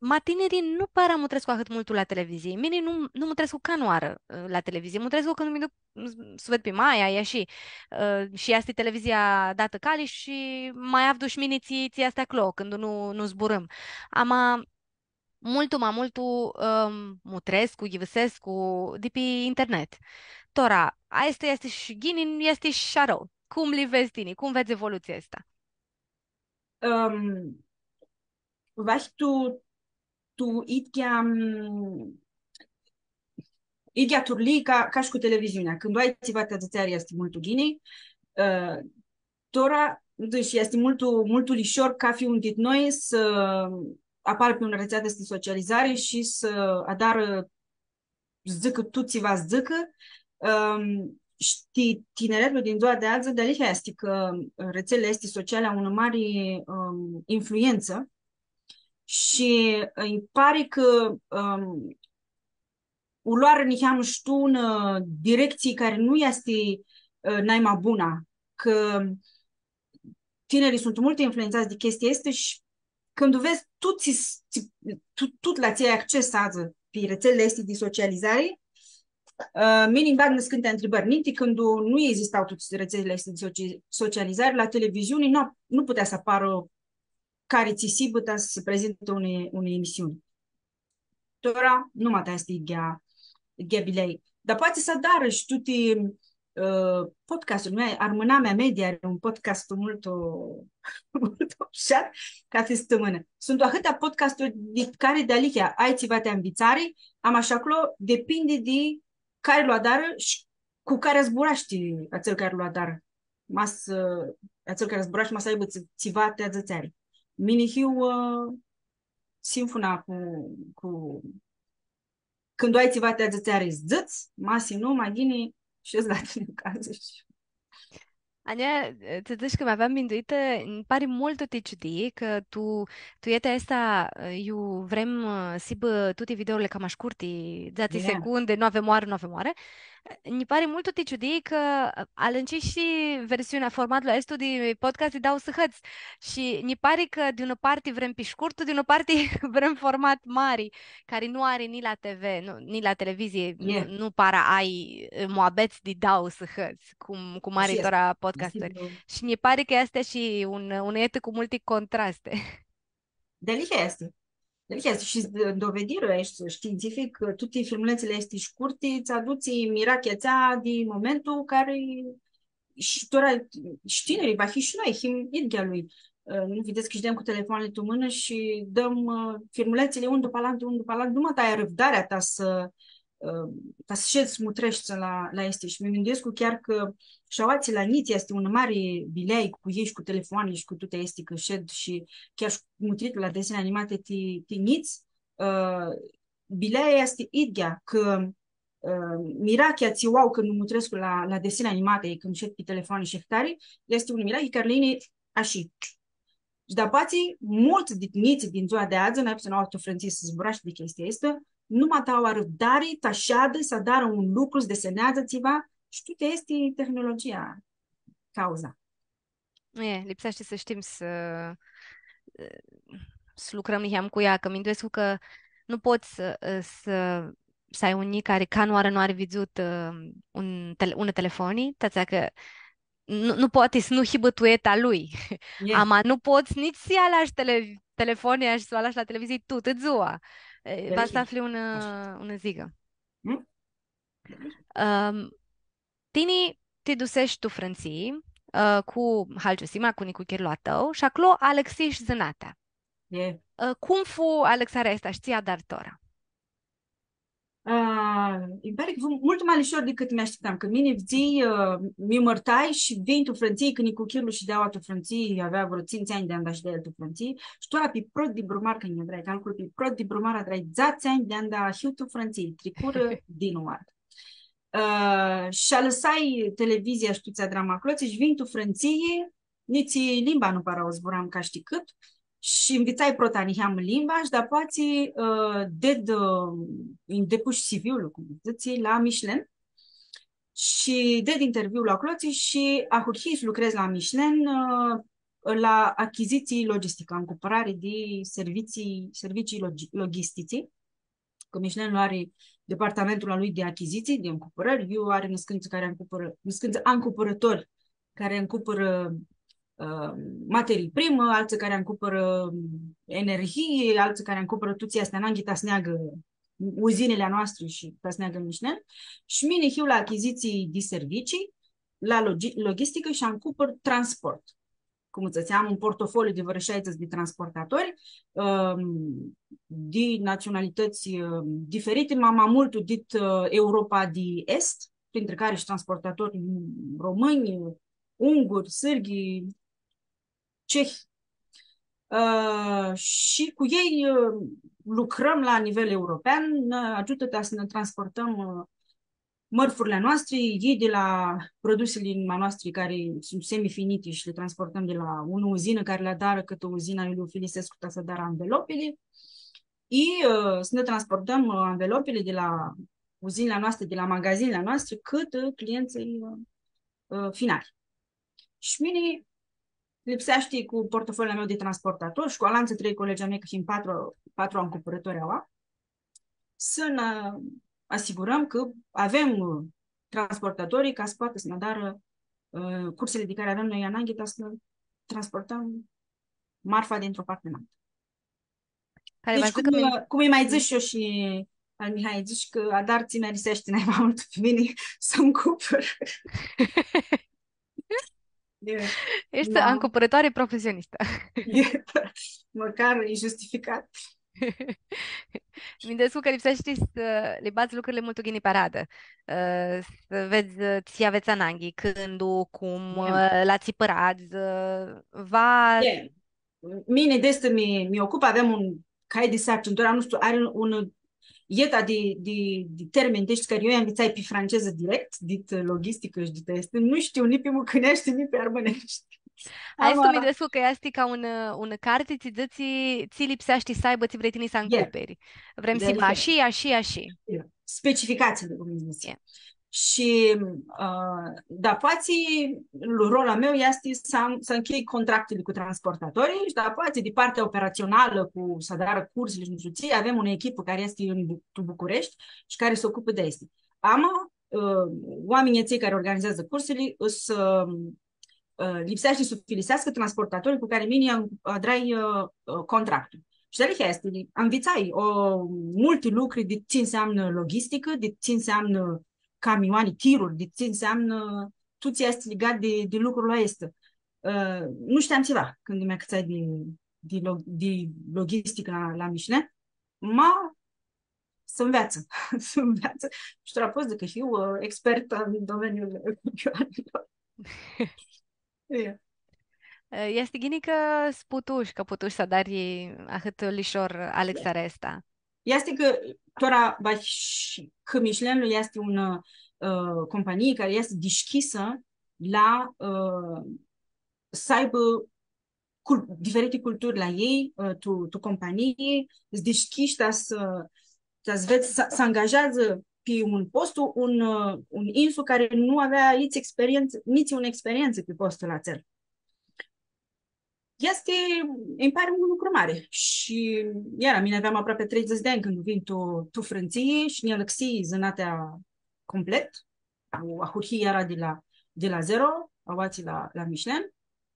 ma tinirlji nu para mutrescu ahãt multu la televizii. Mini nu, nu mutrescu canãoarã, ã, la televizii. Mutrescu cãndu mi duc s-, s-u ved pi maia, e shi, ã, shi easti televizia datã cali shi ma avdu shi mini tsi, tsi easti aclo, cãndu nu, nu zburãm. Ama multu, ma multu, ãm, mutrescu, ghivãsescu di pi internet. Tora, aestã easti shi ghini, easti shi arãu. Cum li vedz tini? Cum vedz evolutsia aestã? Ãm, vahi tu, tu idyea, ãm, idyea turlii ca, ca shi cu televiziunea. Cãndu ai tsiva ti adzãtseari easti multu ghini. Ã, tora, deci, easti multu, multu lishor cafi un dit noi s-aparã pi unã retsea di socializari shi s-adarã s-dzãcã tut tsi va s-dzãcã, ãm, shi ti-, tineretlu din dzua di adzã, dealihea easti cã, ã, retselili aesti sociali au unã mari, ãm, influentsã shi, ã, nji pari cã, ãm, u loarã niheamã shi tu unã, ã, directsii cari nu easti, ã, naima buna, cã tinerii suntu multu influentsats di chestia aestã shi cãndu vedz tut tsi, tsi, tut, tut la tsi ai acces adzã pi retselili aesti di socializari, ã, mini nj-bag nãscãnti ntribãri. Ninti, cãndu nu exista tuti retselili aesti di soci-, socializari, la televiziuni nu, nu putea s-aparã cari tsi s-hibã ta s-prezintã unã, unã emisiuni. Tora, numata easti idyea, idyea bilei. Dar poati s-adarã shi tuti, ã, podcasturi. Nu, Armãnamea Media ari un podcast multu, multu mushat, cathi stãmãnã. Suntu ahãtea podcasturi di cari dealihea ai tsiva ti anvitsari, ama shi aclo depindi di cari lu adarã shi cu cari zburashti atsel cari lu adarã. Ma s-, atsel cari zburashti, ma s-aibã tsi-, tsiva ti adzãtseari. Mini hiu, ã, sinfuna cu, cu, cãndu ai tsiva ti adzãtseari, dzãts, ma s-nu, ma ghini, shedz la tini acasã shi... Ania, tsã dzãc cã mi aveam minduitã, nji pari multu ti ciudii cã tu, tu etea aestã, iu vrem, ã, s-hibã tuti videourli cama shcurti, dzatsi... Ie. Secundi, nu avem oarã, nu avem oarã. Nji pari multu ti ciudii cã, ã, alãnci shi versiunea, formatlu aestu di podcast di dauã sãhãts. Shi nji pari cã di unã parti vrem pi shcurtu, di unã parti vrem format mari, cari nu ari ni la T V, nu, ni la televizii, nu, ie, nu para ai, ã, muabets di dauã sãhãts, cum, cum ari tora podcasturi. Shi nji pari cã easti shi un, un etu cu multi contrasti. Dealihea easti. Dealihea easti. Shi s-, dovedirã aestu shtiintsific, cã tuti filmuletsili aesti shcurti, tsã adutsi mirachea atsea di momentul cari shi tora, shi tinirlji, va him shi noi, him idyea lui. Ã, nu videts cã shidem cu telefoanili tu mãnã shi dãm, ã, filmuletsili un dupã alantu, un dupã alantu, nu ma ai arãvdarea ta s-, ã, ta s-shedz s-mutreshti la, la aesti. Shi mi minduescu chiar cã shi aoatsi la njits easti un mari bilei cu elj shi cu telefoanili shi cu tuti aesti, cã shed shi chiar shi mutritlu la desene animate ti, ti njits, ã, bileia easti idyea, cã, ã, mirachea tsi u au cãndu mutrescu la, la desene animate, cãndu shed pi telefoani shi ahtari, easti un mirachi cari li yini ashi. Shi dapoaia, multsã di njits din dzua di adzã, nai putsãn au tu frãntsii s-zburashti di chestia aestã, nu ma au arãvdari ta s-shadã, s-adarã un lucru, s-deseneadzã tsiva, shi tuti aesti tehnologia cauza. E, lipseashti s-shtim s-, s-lucrãm niheam cu ea, cã minduescu cã nu pots s-, s-, s-ai un njic cari canãoarã nu ari vidzutã, ã, un tele-, unã telefoni, ti atsea cã nu, nu poati s-nu hibã tu eta a lui. E. Ama nu pots nitsi s-alash tele-, telefonia shi s-u alash la televizii tutã dzua. E, va s-afli unã, unã zigã. Mm? Ãm, tini ti dusesh tu Frãntsii, ã, cu Halciu Sima, cu nicuchirlu a tãu, shi aclo alãxish zãnatea. E. Ã, cum fu alãxarea aestã shi tsi adari tora? Ã, nji pari cã fu multu ma lishor dicãt mi ashtiptam, cã mini ftsii, ã, mi mãrtai shi vinj tu Frãntsii, cã nicuchirlu shidea tu Frãntsii, avea vãrã tsintsi anj di anda shidea el tu Frãntsii, shi tora pi prot di brumar, cã nj-adrai calcul, pi prot di brumar adrai dzatsi anj di anda hiu tu Frãntsii, tricurã dinãoarã. Ã, shi alãsai televizia shi tuti tsi adram aclotsi shi vinj tu Frãntsii, nitsi limba nu para u zburam ca shtii cãt, shi nvitsai prota niheamã limba shi dapoaia, ã, ded, ã, nj-depush C V-ul, cum dzãtsi, la Michelin. Shi ded interviul aclotsi shi ahurhii s-lucredz la Michelin, ã, la achizitsii logisticã, ancupãrari di servitsii, servicii logi-, logistici. Cã Michelin-lu ari departamentul a lui di achizitsii, di ancupãrãri, iu ari nãscãntsã cari ancupãrã, nãscãntsã ancupãrãtori cari ancupãrã, ã, materii primã, altsã cari ancupãrã, ã, energhii, altsã cari ancupãrã tuti aesti ananghi ta s-neagã uzinili a noastri shi ta s-neagã Michelin. Shi mini hiu la achizitsii di servicii, la logi-, logisticã shi ancupãr transport. Cum dzãtseam, un portofoliu di vãrã shaidzãts di transportatori, ãm, di natsionalitãts, ãm, diferiti, ma, ma multu dit, ã, Europa di Est, printre cari shi transportatori romãnj, unguri, sãrghi, cehi. Ã, shi cu elj, ã, lucrãm la nivel european, nã agiutã ta s-nã transportãm, ã, mãrfurli a noastri, yii di la produsili a noastri cari suntu semifiniti shi li transportãm di la unã uzinã cari li adarã cãtã uzina iu li ufilisescu ta s-adarã anvelopili. I, ã, s-nã transportãm, ã, anvelopili di la uzinili a noastri, di la magazinili a noastri, cãtã clientsãlj, ã, ã, finali. Shi mini lipseashti cu portofoliul a meu di transportator shi cu alantsã trei colegi a mei, cã him patru, patru ancupãrãtori aua, s-nã asigurãm cã avem, ã, transportatorlji ca s-poatã s-nã adarã, ã, cursili di cari avem noi ananghi, ta s-nã transportãm marfa dintr-o parti în alta. Cari va s-dzãcã cum, cum lji ma dzãsh shi eu shi al Mihai, dzãsh cã adar tsi mi ariseashti nai ma multu pi mini, s-ancupãr. E, eshti ancupãrãtoari profesionistã. E, mãcar e justificat. Minduescu cã lipseashti s-li badz lucrili multu ghini pi aradã. Ã, s-vedz, ã, tsi avets ananghi, cãndu, cum, ã, la tsi pãradz, ã, va... E. Mini di aestã mi, mi ocup, avem un cai di sarcinã, tora, nu shtiu, ari un, un eta di, di, di termeni, deci, cari eu lj-anvitsai pi francezã direct, dit logisticã shi dit aestã, nu shtiu ni pi mucãneashti, ni pi armãneashti. Aestã mi minduescu cã easti ca un, un carti, tsi dzãtsi, tsi lipseashti s-aibã, tsi vrei tini s-ancupiri. Vrem s-hibã ashi, ashi, ashi. Specificatsiili, cum dzãtsi. Shi, ã, dapoaia, rolul a meu easti s-am, s-anchei contractili cu transportatorlji shi dapoaia, di partea operațională, cu s-adarã cursili shi nu shtiu tsi, avem unã echipã cari easti tu Bu-, tu Bucureshti shi cari s-ocupã di aesti. Ama, ã, oaminjlji atselj cari organizeadzã cursili, s-, ã, ã, lipseashti s-ufiliseascã transportatorlji cu cari mini am, adrai, ã, ã, contractul. Shi dealihea easti, anvitsai multi lucri di tsi nseamnã logisticã, di tsi nseamnã camioani, tiruri, di tsi nseamnã tut tsi easti ligat di, di lucrul aestu. Ã, nu shteam tsiva cãndu mi acãtsai di, di lo-, di logisticã la, la Michelin, ma s-nveatsã, s-nveatsã. Shi tora pot s-dzãc cã hiu, ã, expertã tu domeniul camioanilor. E. Ã, easti ghini cã s-putush, cã putush s-adari ahãt lishor alãxarea aestã. Easti cã tora, ba, shi cã Michelin-lu easti unã, ã, companii cari easti dishcljisã la, ã, s-aibã cul-, diferiti culturi la elj, ã, tu, tu companii, s-dishcljish ta s-, ta s-vedz, s-, s-angajeadzã pi un postu un, ã, un insu cari nu avea nitsi experientsã, nitsi unã experientsã pi postul atsel. Easti, nji pari un lucru mari. Shi iara, mini aveam aproapi treidzãts di anj cãndu vinj tu, tu Frãntsii shi nj-alãxii zãnatea complet. U ahurhii iara di la, di la zero, aoatsi la, la Michelin.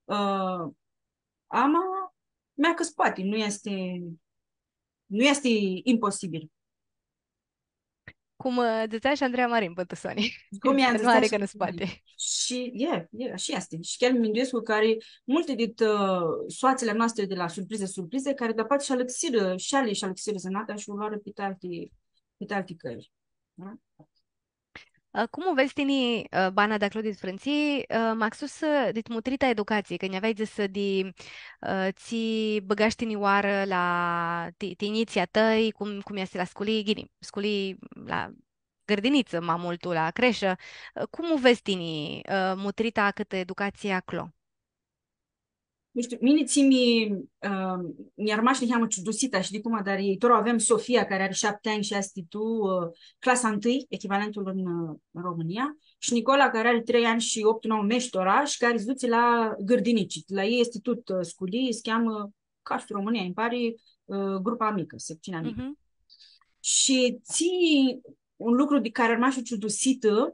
Ã, ama, mea cã s-poati, nu easti, nu easti imposibil. Cum, ã, dzãtsea shi Andreea Marin pãn tu soni. Cum ea dzãtsea nu ari shi cã nu s-poati. Shi, e, e, ashi easti. Shi chiar mi minduescu cã ari multi dit, ã, soatsili a noastri di la Surprize, Surprize, cari dapoaia shi alãxirã, shi eali shi alãxirã zãnatea shi u loarã pi alti, pi alti cãlj. Da? Ã, cum u vedz tini, ã, bana di aclo dit Frãntsii, ã, maxus, ã, dit mutrita educatsii, cã nj-aveai dzãsã di, ã, tsi bãgash tinioarã la ti-, tinjitslji a tãi, cum, cum easti la sculii, ghini, sculii la gãrdinitsã, ma multu la creshã. Ã, cum u vedz tini, ã, mutrita cãtã educatsii aclo? Nu shtiu, mini tsi mi, ã, nj-armash niheamã ciudusitã shi di cum adari elj. Tora avem Sofia, cari ari shapti anj shi easti tu, ã, clasa întâi, echivalentul în, ã, România, shi Nicola, cari ari trei anj shi optu, nauã meshi tora shi cari s-dutsi la gãrdinici. La elj easti tut, ã, sculii, s-cheamã, ca shi tu România, nji pari, ã, grupa micã, secțiunea mică. Mhm. Shi tsi un lucru di cari armash ciudusitã,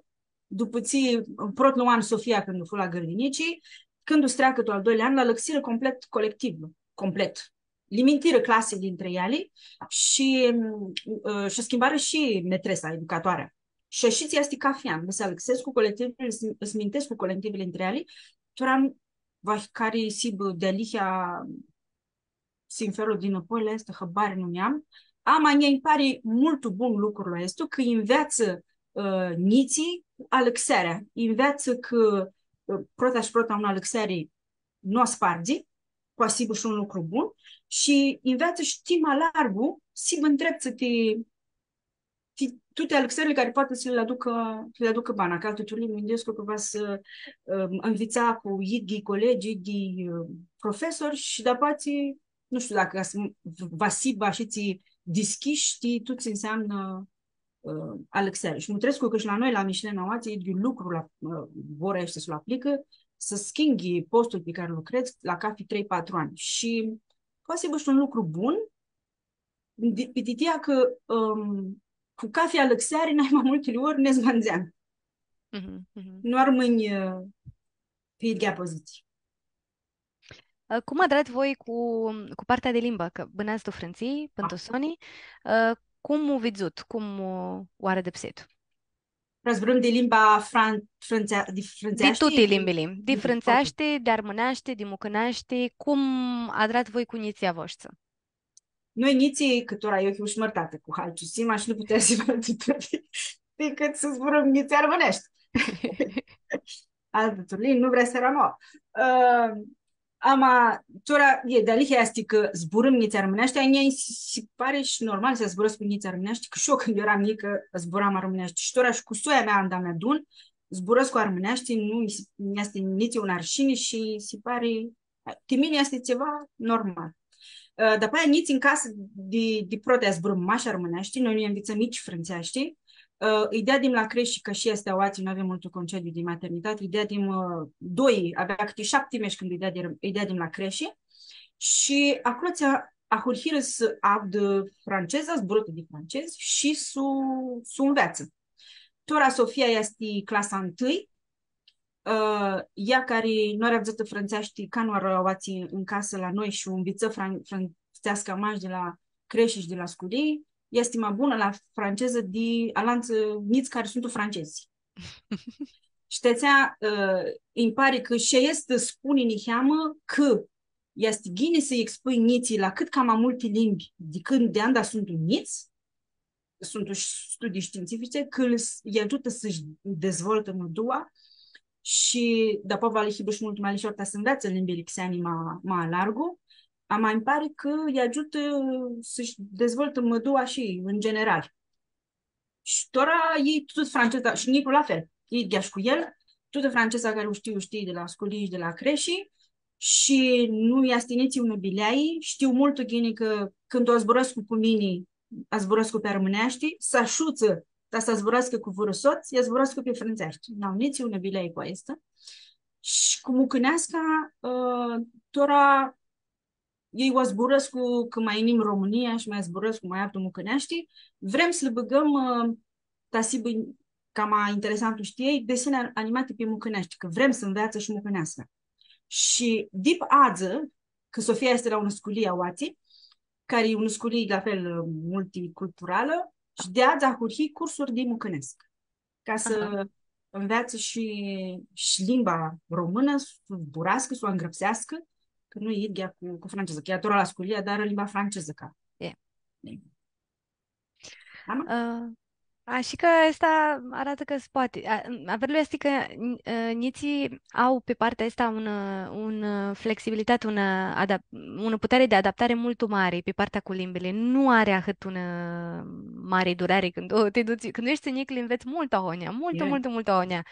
dupã tsi, protlu an Sofia, cãndu fu la gãrdinici, cãndu s-treacã tu al doilea an, l-alãxirã complet colectivlu, complet. Li mintirã clasili dintrã eali shi, ã, shi schimbarã shi metresa, educatoarea. Shi ashitsi easti cafi an, s-alãxi colectivlu, s-, s-mintescu colectivili dintrã eali, tora va cari s-hibã dealihea sinferlu dinãpoi la aestã, hãbari nu nj-am. Ama nji pari multu bun lucrul aestu, cã nveatsã, ã, njitslji alãxearea. Nveatsã cã, ã, prota shi prota unã alãxeari nu aspardzi, poati s-hibã shi un lucru bun, shi nveatsã shi ti ma largu, s-hibã ndreptsã ti ti, tuti alãxerli cari poati s-li aducã, s-li aducã bana. Cã altã turlii, mi minduescu cã va s-, ãm, nvitsa cu idghii colegi, idghii, ãm, profesori shi dapoaia, nu shtiu dacã va s-, va s-hibã ashitsi dishcljish, shtii, tut tsi nseamnã, ãm, alãxeari. Shi mutrescu cã shi la noi, la Michelin, aoatsi, idghiul lucru la, ãm, ora aestã s-lu aplicã, s-schimbi postul pi cari lucredz la cafi trei, patru anj. Shi poati s-hibã shi un lucru bun, di-, pi titia cã, ãm, cu cafi alãxeari, nai ma multili ori, nã zbãndzeam. Mhm, mhm. Nu armãnj, ã, pi idyea pozitsii. Ã, cum adrat voi cu, cu partea di limbã? Cã bãnats tu Frãntsii, pãn tu soni, ã, cum u vidzut, cum u, u arãdãpsit? Pra zburãm di limba fran-, frãntsea-, di frãntseashti? Di tuti limbili. Di frãntseashti, di armãneashti, di mucãneashti, cum adrat voi cu njitslji a voshtsã? Noi njitslji, cã tora eu hiu shmãrtatã cu Halciu Sima shi nu putea s-vã dicãt s-zburãm njitslji armãneashti. Altã turlii, nu vrea s-eara noauã. Ã, ama, tora, e, dealihea easti cã zburãm njitslji armãneashti, a njia nji si, si pari shi normal s-zburãscu njitslji armãneashti, cã shi eu cãndu earam njicã zburam armãneashti. Shi tora shi cu soia mea, anda mi adun, zburãscu armãneashti, nu nji si, nj-easti nitsi unã arshini shi nji si pari, ti mini easti tsiva normal. Ã, dapoaia njitslji tu casã di, di prota zburãm mash armãneashti, noi nu nvitsãm nitsi frãntseashti. Ã, lji deadim la creshi, cã shi easti aoatsi, nu avem multu concediu di maternitati, lji deadim, ã, doi, avea cãti shapti meshi cãndu lji deadim, lji deadim la creshi. Shi aclo tsi ahurhirã s-avdã franceza, zburãtã di francezi, shi s-u, s-u nveatsã. Tora Sofia easti clasa întâi, ã, ea cari nu ari avdzãtã frãntseashti, ca nu ari aoatsi tu casã la noi shi u nvitsã fran-, frãntseasca mash di la creshi shi di la sculii, easti ma bunã la francezã di alantsã njits cari suntu francezi. Shi ti atsea, ã, nji pari cã shi aestã spuni niheamã cã easti ghini s-lji expui njitslji la cãt cama multi limbi di cãndu, di anda suntu njits, suntu shi studii shtiintsifitsi, cã lji s-, lji agiutã s-shi dezvoltã mãdua shi dapoaia va lã hibã shi multu ma lishor ta s-nveatsã limbili xeani ma, ma largu, ama nji pari cã lji agiutã s-shi dezvoltã mãdua shi în general. Shi tora elj tut francezi, da, shi njiclu la fel. Elj idyea shi cu el, tutã franceza cari u shtiu, u shtiu di la sculii shi di la creshi, shi nu easti nitsi unã bileai, shtiu multu ghini cã cãndu u zburãscu cu mini, u zburãscu pi armãneashti, s-ashutsã, ta s-zburãscã cu vãrã sots, lji zburãscu pi frãntseashti. N-au nitsi unã bileai cu aestã. Shi cu mucãneasca, ã, tora, elj u zburãscu cã ma yinim Romãnia shi ma zburãscu ma aftu mucãneashti, vrem s-lã bãgãm, ã, ta s-hibã cama interesantu, shtii, desene animate pi mucãneashti, cã vrem s-nveatsã shi mucãneasca. Shi dip adzã, cã Sofia easti la unã sculii aoatsi, cari e unã sculii la fel, ã, multiculturalã, shi di adzã ahurhii cursuri di mucãnescu. Ca s-nveatsã shi, shi limba românã, s-u zburascã, s-u angrãpseascã, cã nu e idyea cu, cu franceza. Cã ea tora la sculii adarã limba francezã ca. E. Ama? Ã, a, shi cã aestã aratã cã s-poati. A, averlu easti cã, n-, ã, njitslji au pi partea aestã unã, unã flexibilitati, unã adap-, unã puteri di adaptari multu mari pi partea cu limbili. Nu ari ahãt unã mari durari cãndu ti dutsi, cãndu eshti njic, li nvets multu ahonjea, multu, multu, multu ahonjea.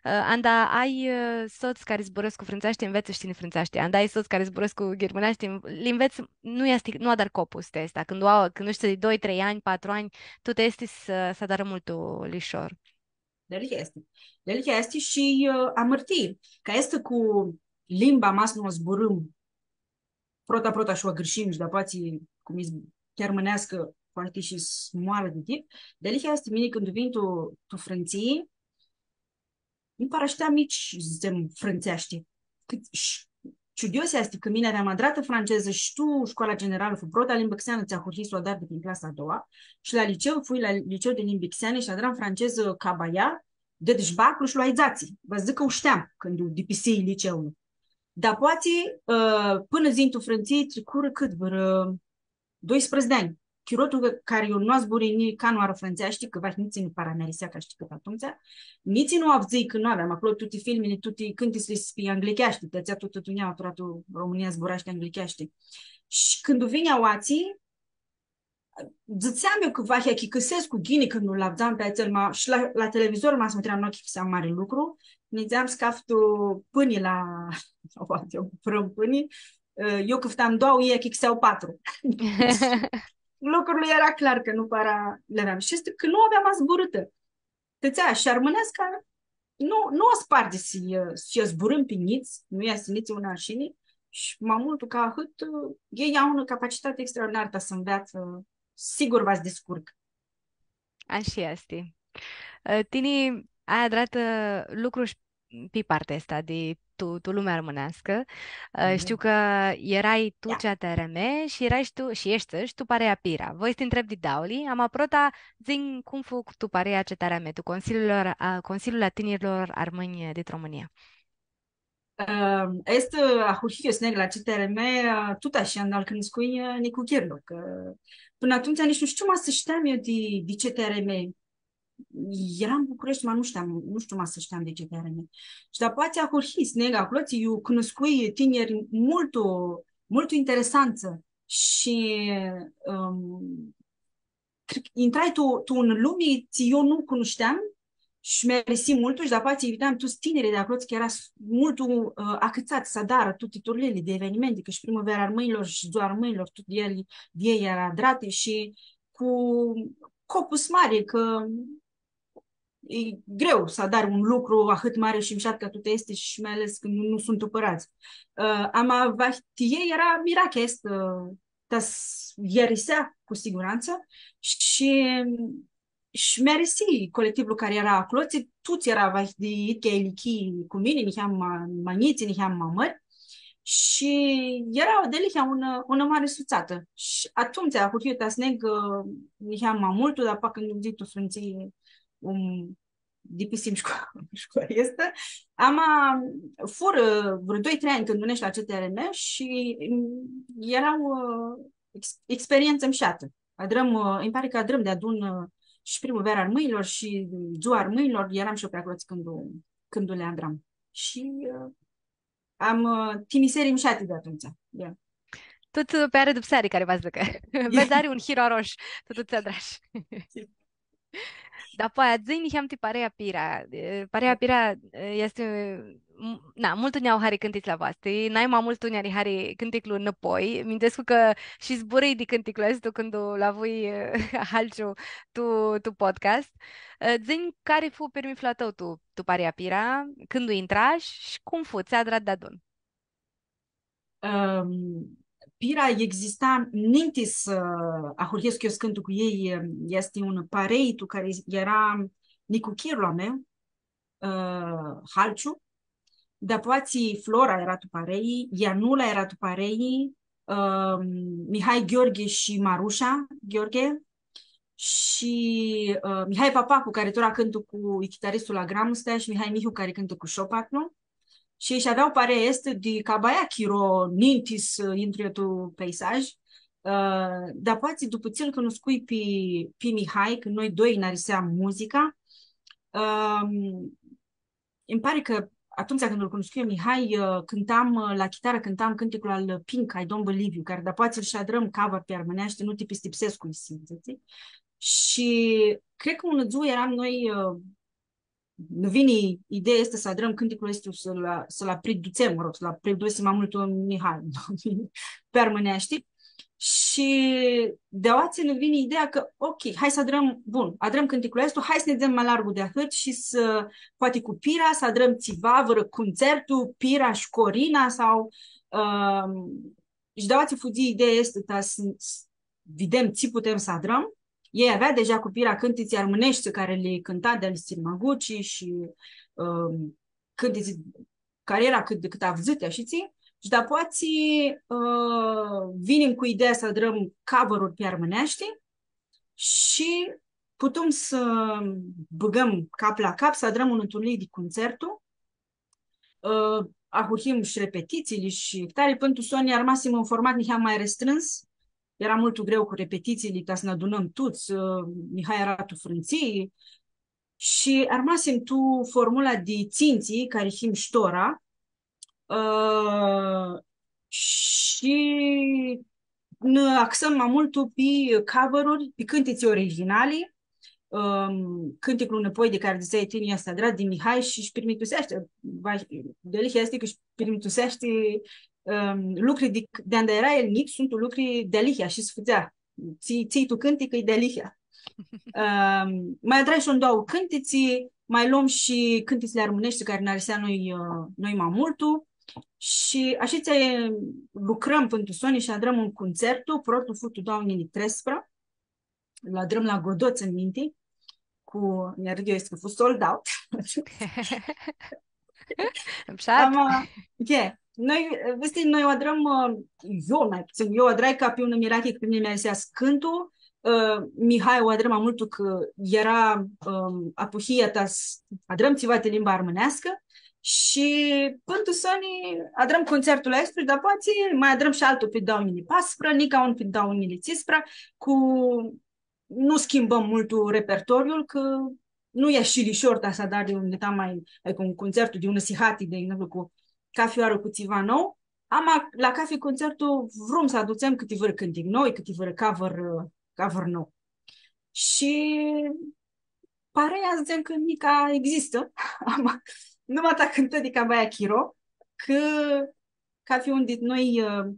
Ã, anda ai, ã, sots cari zburãscu frãntseashti, nvets shi tini frãntseashti. Anda ai sots cari zburãscu ghirmãneashti, li nvets, nu easti, nu adari copus ti aestã. Cãndu au, cãndu eshti di doi, trei anj, patru anj, tu ti aesti s-, s-adarã multu lishor. Dealihea easti. Dealihea easti shi, ã, amãrtii. Cã easti cu limba, ma s-nu u zburãm prota, prota shi u agãrshim shi dapoaia, cum dzãts, chiar armãneascã, poati shi s-moarã di tip. Dealihea easti, mini cãndu vinj tu, tu Frãntsii, nu para shteam nitsi, dzãtsem, frãntseashti. Cãt sh-, ciudios easti cã mini aveam adratã francezã shi tu shcoala generalã, fu prota limbã xeanã, tsi ahurhii s-u adar di prin clasa a doua, shi la liceu, fui la liceu di limbi xeani shi adram francezã ca baia, ded shi baclu shi loai dzatsi. Va dzãc cã u shteam cãndu dipisii liceul. Dapoaia, ã, pãnã s-yinj tu Frãntsii, tricurã cãt, vãrã doisprãdzatsi di anj. Chirotul cã, cari eu nu zburãi ni canãoarã frãntseashti, cã vahi nitsi nu para mi-arisea ca shtii cãt atumtsea, nitsi nu avdzãi cã nu aveam aclo tuti filmili, tuti cãntitsli pi anglicheashti, ti atsea tutã dunjaua, tora tu Romãnia zburashti anglicheashti. Shi cãndu vinj aoatsi, dzãtseam eu cã vahi achicãsescu ghini cãndu lu avdzam pi atsel, ma, shi la, la televizor ma s-mutream, nu achicãseam mari lucru, nidzeam s-caftu pãni la, aoatsi, eu cumpãram pãni, ã, eu cãftam doauã, elj achicãsea patru. Lucrul eara clar cã nu para li aveam. Shi easti cã nu u aveam zburãtã. Ti atsea, shi armãneasca nu, nu u spardi s-, s-u zburãm pi njits, nu easti nitsi unã arshini, shi ma multu ca ahãt, elj au unã capacitati extraordinarã ta s-nveatsã, sigur va s-discurcã. Ashi easti. Ã, tini ai adratã, ã, lucru shi pi partea aestã di tu, tu lumea armãneascã. Ã, shtiu cã erai tu C T R M shi erai shi tu, shi eshti shi tu Parea Pira. Voi s-ti ntreb di dauli, ama prota dzã-nj cum fu tu Parea C T R M, tu Consiliul, ã, Consiliul a Tinirlor Armãnj dit Romãnia. Ã, easti, ã, ahurhii s-neg la C T R M, ã, tut ashi, anda lu cunuscui, ã, nicuchirlu, cã pãnã atumtsea nitsi nu shtiu ma s-shteam eu di, di C T R M. Eram tu Bucureshti, ma nu shteam, nu shtiu ma s-shteam di C T R M. Shi dapoaia ahurhii s-neg aclo, tsi iu cunuscui tiniri multu, multu interesantsã. Shi, ãm, cred cã intrai tu, tu unã lumi tsi eu nu cunushteam shi mi-arisi multu shi dapoaia tsi videam tuts tinirlji di aclo, cã eara s-, multu, ã, acãtsats s-adarã tuti turliili di evenimenti, cã shi Primuveara Armãnjlor shi Dzua Armãnjlor, tuti elj, di elj eara adrati shi cu copus mari, cã e greu s-adari un lucru ahãt mari shi mushat ca tuti aesti shi mai ales cãndu nu, nu suntu pãradz. Ã, ama vahi ti elj eara mirachi aestã, ã, ta s-lj-arisea cu sigurantsã shi, shi mi-arisi colectivlu cari eara aclo, tsi tuts eara vahi di idyea ilichii cu mini, niheam ma, ma njits, niheam ma mãri. Shi eara dealihea unã, unã mari sutsatã. Shi atumtsea ahurhii ta s-neg, ã, niheam ma multu, dapoaia cãndu vinj tu Frãntsii, um, dipisim shco-, shcoala aestã. Ama furã vãrã doi, trei anj cãndu neshu la C T R M shi, mm, eara, ã, ex-, experientsã mushatã. Adrãm, ã, nji pari cã adrãm deadun, ã, shi Primuveara Armãnjlor shi Dzua Armãnjlor, eram shi eu pi aclo cãndu, cãndu li adrãm. Shi, ã, am, ã, thimiseri mushati di atumtsea. Ia. Tut, ã, pi aridupseari cari va s-dzãcã. Vedz, ari un hir arosh, tu, tu tsi adrash. Dapoaia, dzã-nj niheam ti Parea Pira. E, Parea Pira, e, easti m-, na, multu nj-au hari cãntitsli a voastri, nai ma multu nj-ari hari cãnticlu Nãpoi. Minduescu cã shi zburãi di cãnticlu aestu cãndu lu avui, Halciu, tu, tu podcast. Ã, dzã-nj cari fu pirmithlu a tãu tu, tu parea Pira, cãndu intrash shi cum fu, tsi adrat deadun? Ãm, Pira exista ninti s-ahurhescu eu s-cãntu cu elj, easti unã parei tu cari eara nicuchirlu a meu, ã, Halciu. Dapoaia Flora eara tu parei, Ianula eara tu parei, ãm, Mihai Gheorghe shi Marusha Gheorghe. Shi, ã, Mihai Papacu, cari tora cãntã cu, e chitaristul la Gramustea, shi Mihai Mihu, cari cãntã cu Shopatlu. Shi elj avea parea aestã di ca baia chiro ninti s-intru eu tu peisaj. Ã, dapoaia, dupã tsi-l cunuscui pi, pi Mihai, cã noi doi nã ariseam muzica, ãm, ãnj pari cã atumtsea cãndu lu cunuscui Mihai, ã, cãntam, ã, la chitarã cãntam cãnticlu al Pink, I Don't Believe You, cari dapoaia s-lu shi adrãm cover pi armãneashti, Nu ti pistipsescu, cã s-dzãtsi. Shi cred cã unã dzuã earam noi, ã, nã vini ideea aestã s-adrãm cãnticlu aestu, s-lu, s-lu apridutsem, mă rog, s-lu apridutsem ma multu Mihai, pi armãneashti. Shi di aoatsi nã vini ideea cã, ok, hai s-adrãm, bun, adrãm cãnticlu aestu, hai s-nidzem ma largu di ahãt shi s-, poati cu Pira, s-adrãm tsiva, vãrã cuncertu, Pira shi Corina sau, ãm, shi di aoatsi fudzi ideea aestã ta s-, s-, videm tsi putem s-adrãm. Elj avea deja cu Pira cãntitsi armãneshti cari li cãnta di-ali Sirmaguci shi, ãm, cãntitsi cari eara cãt di cãt avdzãti, ashitsi, shi dapoaia, ã, vinim cu ideea s-adrãm cover-uri pi armãneashti shi putum s-bãgãm cap la cap, s-adrãm unã turlii di cuncertu, ã, ahurhim shi repetitsiili shi tari, pãn tu soni armasim un format niheam ma restrãns, eara multu greu cu repetitsiili, ta s-nã adunãm tuts, ã, Mihai eara tu Frãntsii, shi armasim tu formula di tsintsi, cari him sh-tora, ã, shi nã axãm ma multu pi cover-uri, pi cãntitsi originali, ãm, cãnticlu Nãpoi di cari dzãtseai tini easti adrat di Mihai shi, shi pirmituseashti, va, dealihea easti cã shi pirmituseashti, ãm, lucri di, di anda eara el njic, suntu lucri dealihea shi s-fãtsea. Tsi, tsi-i tu cãntic, e dealihea. Ãm, ma adrai shi un doauã cãntitsi, ma lom shi cãntitsli armãneshti cari nã arisea noi, ã, noi ma multu. Shi ashitsi lucrãm pãn tu soni shi adrãm un cuncertu, protlu fu tu doauã njilji treisprã, lu adrãm la Godot, tsãn minti, cu, nj-arãd eu, easti cã fu sold out. Mshat. Ama, e, noi, vesti, noi u adrãm, ã, eu, ma putsãn, eu u adrai ca pi unã mirachi, cã pi mini mi arisea s-cãntu, ã, Mihai u adrã ma multu cã eara, ãm, apuhia ta s-adrãm tsiva ti limba armãneascã shi pãn tu soni adrãm cuncertul aestu shi dapoaia ma adrãm shi altu pi doauã njilji patrusprã, nica un pi doauã njilji tsisprã, cu nu schimbãm multu repertoriul, cã nu e shi lishor ta s-adari un, ta ma, adicã un cuncertu di unã sihati, di exemplu, cu cafi oarã cu tsiva nou, ama la cafi cuncertu vrum s-adutsem cãti vãrã cãntic nou, cãti vãrã cover, cover nou. Shi parea, dzãtsem cã nica existã, ama numata cãntã di ca baia chiro, cã cafi un dit noi, ã,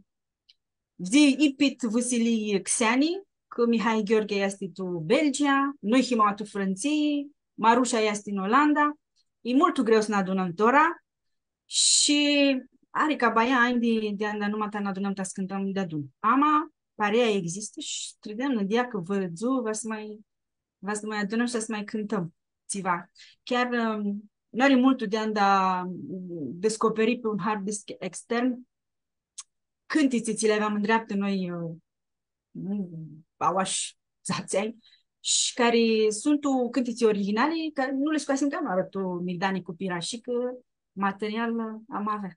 vdzãi ipit vãsilii xeani, cã Mihai Gheorghe easti tu Belgia, noi him aoa tu Frãntsii, Marusha easti tu Olanda, e multu greu s-nã adunãm tora shi ari ca baia anj di, di anda numata nã adunãm ta s-cãntãm deadun. Ama, parea existã shi tridem nãdia cã vãrã dzuã va s-ma, va s-ma adunãm shi va s-ma cãntãm tsiva. Chiar, ãm, nu ari multu di anda, ãm, discoperi pi un hard disk extern cãntitsi tsi li aveam ndreaptã noi, ã, aoa sh-dzatsi anj, shi cari suntu cãntitsi originali, cã nu li scoasim canãoarã tu migdani cu Pira, shi cã material, ã, am avea.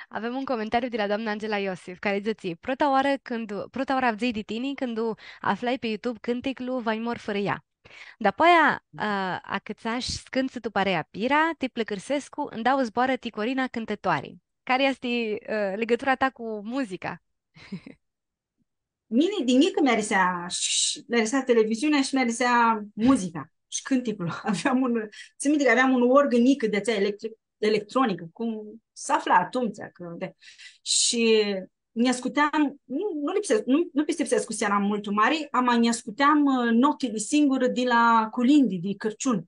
Avem un comentariu di la doamna Angela Iosif, cari dzãtsi: „Prota oarã cãndu, prota oarã avdzãi di tini cãndu aflai pi YouTube cãnticlu Va nj-mor fãrã ea. Dapoaia, ã, acãtsash s-cãntsã tu parea Pira, ti plãcãrsescu, nj-dau zboarã ti Corina cãntãtoari.” Cari easti, ã, ligãtura ta cu muzica? Mini, di njicã, mi arisea, sh-, mi arisea televiziunea shi mi arisea muzica shi cãnticlu. Aveam un, tsãn minti cã aveam un org njic di atsea electric, electronicã, cum s-afla atumtsea, cã, de, shi nj-ascuteam, nu, nu lipsea, nu, nu pistipsescu s-earam multu mari, ama nj-ascuteam, ã, notili singurã di la culindi, di Cãrciun.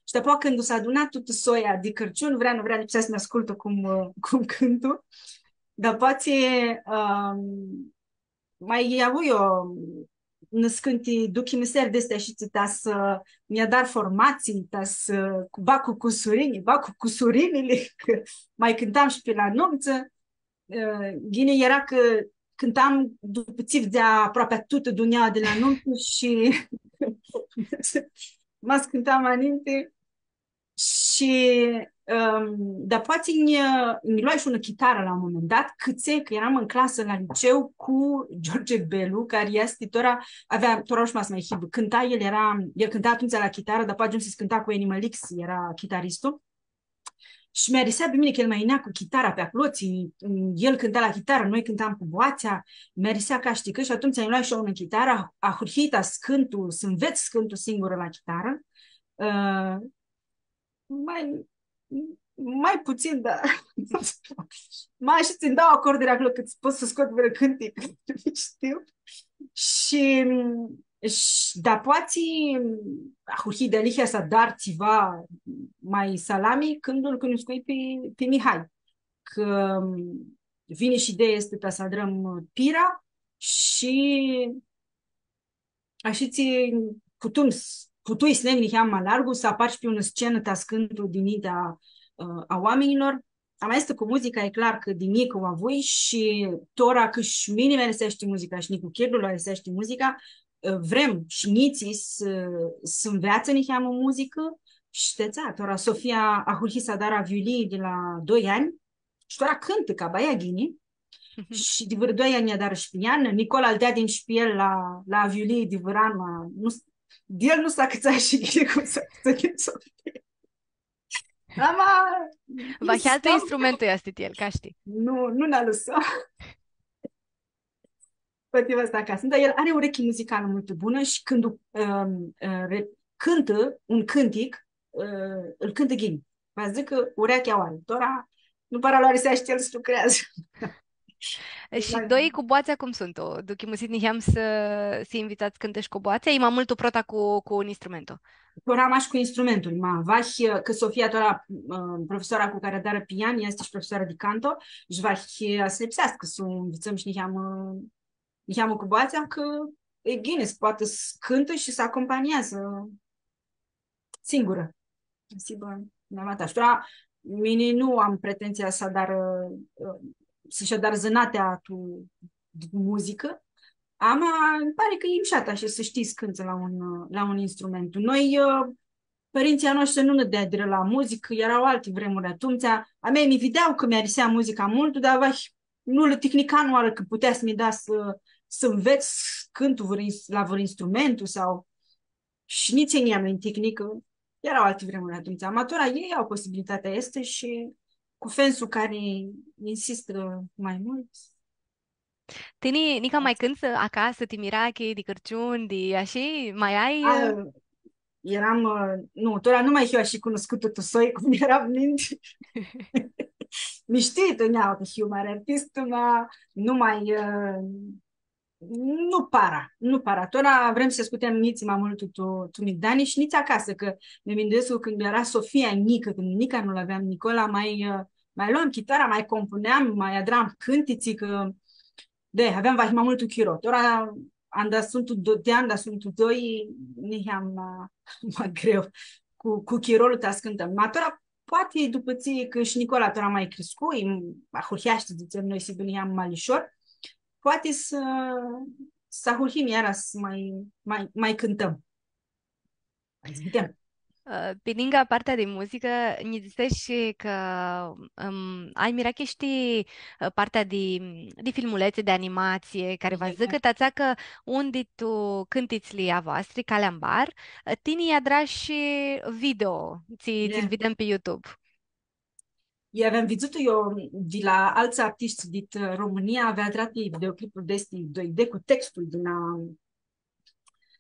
Shi dapoaia cãndu s-aduna tutã soia di Cãrciun, vrea, nu vrea, lipsea s-mi ascultu cum, ã, cum cãntu. Dapoaia, ãm, ma avui eu nãscãnti duchimiseri di aesti shi ta s-mi adar formatsii, ta s-, ba cu cusurini, ba cu cusurinili, cã ma cãntam shi pi la numtsã. Ã, ghini eara cã cãntam dupã tsi vidzea aproapi tutã dunjaua di la numtsã shi ma s-cãntam ma ninti. Shi, ãm, dapoaia nj-, nj-loai shi unã chitarã la un moment dat, cãtse, cã eram tu clasã la liceu cu George Belu, cari easti tora, avea, tora nu shtiu ma s-ma hibã, cãnta, el eara, el cãnta atumtsea la chitarã, dapoaia agiumsi s-cãnta cu Animal X, eara chitaristul. Shi mi arisea pi mini cã el ma yinea cu chitara pi aclo, tsi, el cãnta la chitarã, noi cãntam cu boatsea, mi arisea ca, shtii, cã shi atumtsea nj-loai shi eu unã chitarã, ahurhii ta s-cãntu, s-nvets s-cãntu singurã la chitarã. Ã, ma, ma putsãn, da. Ma shi tsãn dau acorduri aclo cã pot s-scot vãrã cãntic, shtiu. Shi, shi dapoaia ahurhii dealihea s-adar tsiva ma salami, cãndu lu cunuscui pi, pi Mihai. Cã vini shi ideea aestã ta s-adrãm Pira shi ashitsi putum s-, putui s-neg niheam ma largu, s-apar shi pi unã scenã ta s-cãntu dinintea, ã, a oaminjlor. Ama aestã cu muzica, e clar cã di njicã u avui shi tora cã shi mini mi ariseashti muzica shi nicuchirlu lj-ariseashti muzica, ã, vrem shi njitslji s-, s-nveatsã niheamã muzicã shi ti atsea, tora Sofia ahurhi s-adarã viulii di la doi anj, shi tora cãntã ca baia ghini. Mhm. Shi di vãrã doi anj adarã shi pian. Nicola lu deadim shi pi el la, la viulii di vãrã an, ma nu s-, di el nu s-acãtsa shi ghini cum s-acãtsã di Sofia. Ama, vahi altu instrumentu easti ti el, ca shtii. Nu, nu nã alãsã. Poati va s-da acasã. Dar el ari urechi muzicalã multu bunã shi cãndu, ãm, ã, re-, cãntã un cãntic, ã, lu cãntã ghini. Va dzãc cã urechea u ari. Tora, nu para lu ariseashti el s-lucreadzã. Shi doi cu boatsea cum suntu? Duchimusit niheam s-, s-nvitsats cãntã shi cu boatsea? I ma multu prota cu, cu un instrumentu? Tora mash cu instrumentul, ma vahi, cã Sofia tora, ã, profesoara cu cari adarã pian, easti shi profesoarã di canto, shi vahi s-lipseascã s-u nvitsãm shi niheamã, niheamã cu boatsea, cã e ghini, s-poatã s-cãntã shi s-acompaniazã singurã. S-hibã, nai ma ta. Shi tora, mini nu am pretentsia s-adar, ã, s-shi adar zãnatea tu, di muzicã. Ama, nji pari cã e mushat ashi s-shtii s-cãntsã la un, la un instrument. Noi, ã, pãrintsãlj a noshtri nu nã deadirã la muzicã, eara alti vremuri atumtsea. A mei mi videa cã mi arisea muzica multu, dar, vahi, nu lã tihnica nãoarã cã putea s-mi da s-, s-nvets s-cãntu vãr ins-, la vãr instrumentu sau, shi nitsi a njia nu-nj tihni, cã eara alti vremuri atumtsea. Ama tora elj au posibilitatea aestã shi cu fansul cari insistã ma multu. Tini, nica ma cãnts acasã, ti mirachi, di Cãrciun, di ashi, ma ai, a, ã, eram, ã, nu, tora nu ma hiu ashi cunuscutã tu soi cum eram ninti. Mi shtii tu neauã cã hiu mari artistã, ma nu ma, ã, nu para, nu para. Tora vrem s-ascutãm njitslji ma multu tu, tu migdani shi njits acasã, cã mi minduescu cãndu eara Sofia njicã, cãndu nica nu-l aveam Nicola, ma, ã, ma loam chitara, ma compuneam, ma adram cãntitsi, cã, de, aveam vahi ma multu chiro. Tora, anda suntu do-, di anda suntu doi, niheam ma, ma greu cu, cu chirolu ta s-cãntãm. Ma tora, poati dupã tsi, cã shi Nicola tora ma criscu, ahurheashti, dzãtsem noi, s-hibã niheam ma lishor, poati s-, s-ahurhim iara s-ma, ma, ma cãntãm. Hai s-videm. Ã, pi ningã partea di muzicã, nji dzãseshi cã, ãm, ai mirachi shi ti, ã, partea di, di filmulețe, di animație, cari va dzãcã, cã ti atsea cã un di tu cãntitsli a voastri, Calea Mbar, ã, tini adrashi video, tsi, tsi-l videm pi YouTube. E, aveam vidzutã eu di la altsã artishti dit, ã, Romãnia, avea adrati videoclipuri di aesti doi D cu textul din a,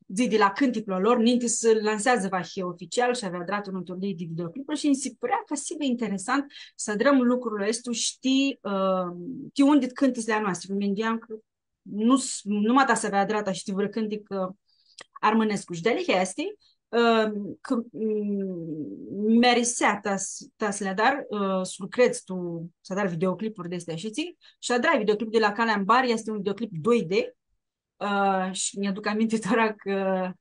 dzã, di la cãnticlu a lor, ninti s-lanseadzã vahi oficial shi avea adratã unã turlii di videoclipuri shi nji si pãrea cã s-hibã interesant s-adrãm lucrul aestu, shtii, ã, ti un dit cãntitsli a noastri, cum minduiam cã nu s-, nu ma ta s-avea adratã shi ti vãrã cãntic, ã, armãnescu. Shi dealihea easti, ã, cã, mm, mi-arisea ta s-, ta s-li adar, ã, s-lucredz tu, s-adar videoclipuri di aesti ashitsi, shi adrai videoclip di la Calea Mbar, easti un videoclip doi D, ã, shi nj-aduc aminti tora cã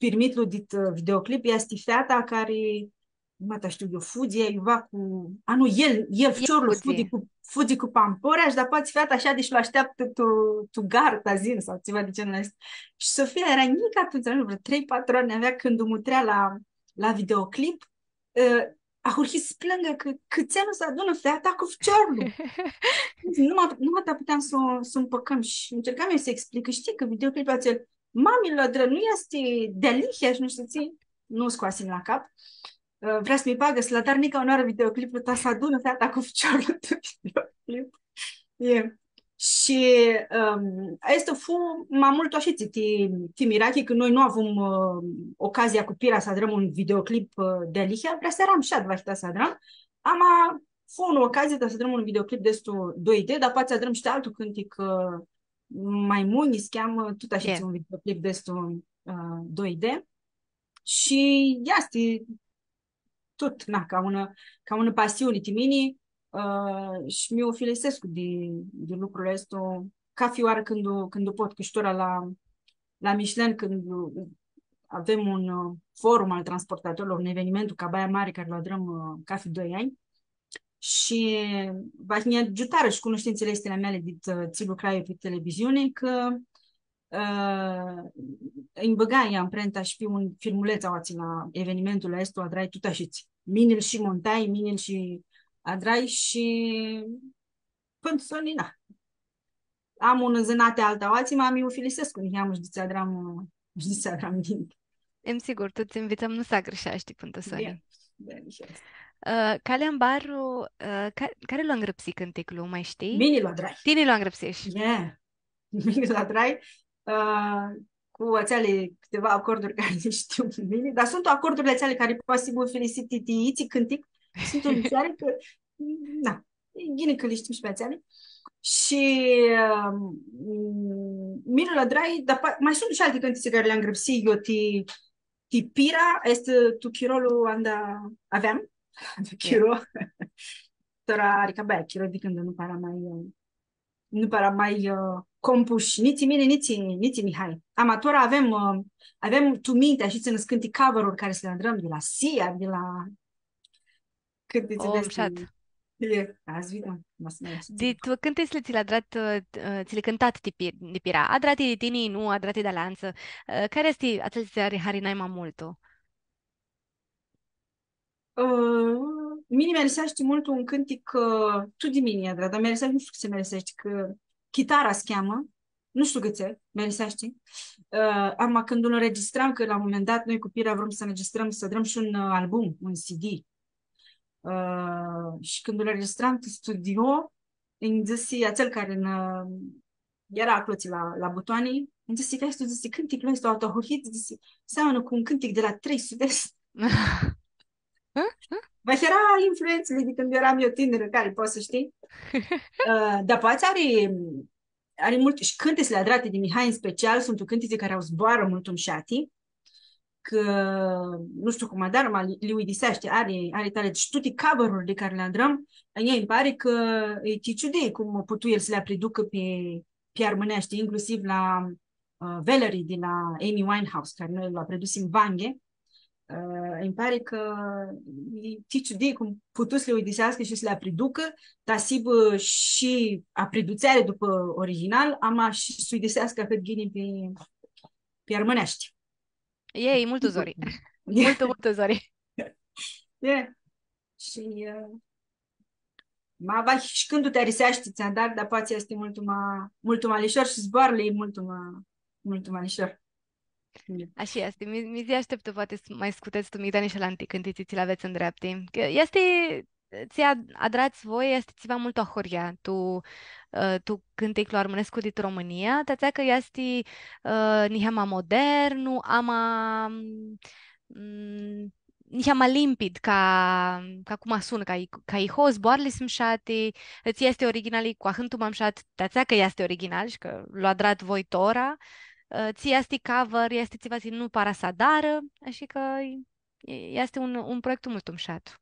pirmitlu dit, ã, videoclip easti feata cari, ma ta shtiu eu, fudzi, iuva cu, a, nu, el, el, ficiorlu fudzi. Fudzi cu, fudzi cu pamporea shi dapoaia feata ashitsi shi lu ashteaptã tu, tu gar, ta s-yinã, sau tsiva di genul aestu. Shi Sofia eara njicã atumtsea, nu, vreo trei, patru anj avea, cãndu u mutrea la, la videoclip, ã, ahurhi s-plãngã cã, cãtse nu s-adunã feata cu ficiorlu. Nu ma, nu ma ta puteam s-u, s-u mpãcãm shi ãncercam eu s-lji explic, shtii, cã videoclipul atsel, mami lu adrã, nu easti dealihea shi nu shtiu tsi, nu scoasim la cap. Ã, vrea s-mi bagã s-lu adar nica unãoarã videocliplu, ta s-adunã feata cu ficiorlu tu videoclip. E. Shi, ãm, aestã fu ma multu ashitsi, ti, ti mirachi, cã noi nu avum, ã, ocazia cu Pira s-adrãm un videoclip, ã, dealihea, vrea s-earam shi adva hita s-adrãm. Ama fu unã ocazii ta s-adrãm un videoclip di aestu doi D, dapoaia adrãm shi altu cãntic, ã, Ma munj s-cheamã, tut ashitsi un videoclip di aestu, ã, doi D. Shi easti tut, na, ca unã, ca unã pasiuni ti mini, ã, shi mi ufilisescu di, di lucrul aestu, cathi oarã cãndu, cãndu pot, cã shi tora la, la Michelin, cãndu avem un, ã, forum al transportatorilor, un evenimentu ca baia mari cari lu adrãm, ã, cathi doi anj. Shi va nj-agiutarã shi cunushtintsili aesti a meali di, ã, tsi lucrai pi televiziuni, cã ã, nj-bãgai amprenta shi pi un filmulets aoatsi la evenimentul aestu, adrai tut ashitsi. Mini-l shi montai, mini-l shi adrai shi pãn tu soni, na. Am unã zãnati altã aoatsi, ma mi ufilisescu niheamã shi di tsi adram, shi di tsi adram ninti. Em, sigur, tu tsi nvitsãm nu s-agãrsheashti pãn tu soni. Bine, bine, shi asta. Ã, Calea Mbaru, ã, ca-, cari lu angrãpsi cãnticlu, ma shtii? Mini lu adrai. Tini lu angrãpsishi? Yeah. Mini lu adrai, ã, cu atseali cãtiva acorduri cari li shtiu mini, dar suntu acordurli atseali cari poati s-hibã ufilisiti ti itsi cãntic, suntu unã searã cã, na, e ghini cã li shtim shi pi atseali. Shi, ã, mini lu adrai, dar pa-, ma suntu shi alti cãntitsi cari li angrãpsii eu ti, ti Pira, easti tu chirolu anda aveam, tu chiro. Tora ari ca baia chiro di cãndu nu para ma, ã, nu para ma, ã, compushi, nitsi mini, nitsi, nitsi Mihai. Ama tora avem, ã, avem tu minti, ashitsi, nãscãnti cover-uri cari s-li adrãm di la Sia, di la cãntitsi di aesti. Mushat. E, azi videm, ma s-, ma s-. Di tu cãntitsli tsi li adrat, ã, ã, tsi li cãntat di Pi-, di Pira. Adrati di tini, nu, adrati di alantsã. Ã, cari easti atsel tsi ari hari nai ma multu? Ã, mini mi ariseashti multu un cãntic, ã, tu di mini, adrat, dar mi ariseashti, nu shtiu cãtse mi ariseashti, cã Chitara s-cheamã, nu shtiu cãtse mi ariseashti. Ã, ama cãndu lu înregistram, cã la un moment dat noi cu Pira vrum s-înregistrăm, s-adrãm shi un, ã, album, un C D. Ã, shi cãndu lu înregistram tu studio, nji dzãsi atsel cari nã, eara aclotsi la, la butoani, nji dzãsi, „Vedz tu”, dzãsi, „cãnticlu aestu, tu ahurhit”, dzãsi, „seamãnã cu un cãntic di la Trei Sud-Est.” Vahi eara influentsili di cãndu earam eu tinirã, cari poati s-shtii. Ã, dar poati ari, ari multu, shi cãntitsli adrati di Mihai în special, suntu cãntitsi cari au zboarã multu mushati, cã, nu shtiu cum adar, ma li, li uidiseashti, ari, ari talent. Shi tuti cover-urli cari li adrãm, a njia nji pari cã e ti ciudii cum putu el s-li apriducã pi, pi armãneashti, inclusiv la, ã, Valerie di la Amy Winehouse, cari noi lu apridusim Vanghe. Ã, nji pari cã e ti ciudii cum putu s-li uidiseascã shi s-li apriducã, ta s-hibã shi apridutseari dupã original, ama shi s-uidiseascã ahãt ghini pi, pi armãneashti. E, e multu zori. E. Multu, multu zori. E. Shi, ã, ma vahi shi cãndu ti ariseashti tsi adari, dar poati easti multu ma, multu ma lishor shi zboarãli e multu ma, multu ma lishor. E. Ashi easti. Mi, mi zi ashteptu poati s-, ma scutets tu migdani shi alanti cãntitsi tsi li avets ndreapti. Cã easti tsi ad-, adrats voi easti tsiva multu ahoryea tu, ã, tu cãnticlu armãnescu dit Romãnia, ti atsea cã easti, ã, niheamã modernu, ama, mm, niheamã limpid ca, ca cum asunã, ca i-, ca iho, zboarãli suntu mshati, tsi easti originali cu ahãntu ma mshat, ti atsea cã easti original shi cã lu adrat voi tora, ã, tsi easti cover, easti tsiva tsi nu para s-adarã, ashi cã e, easti un, un proiectu multu mshat.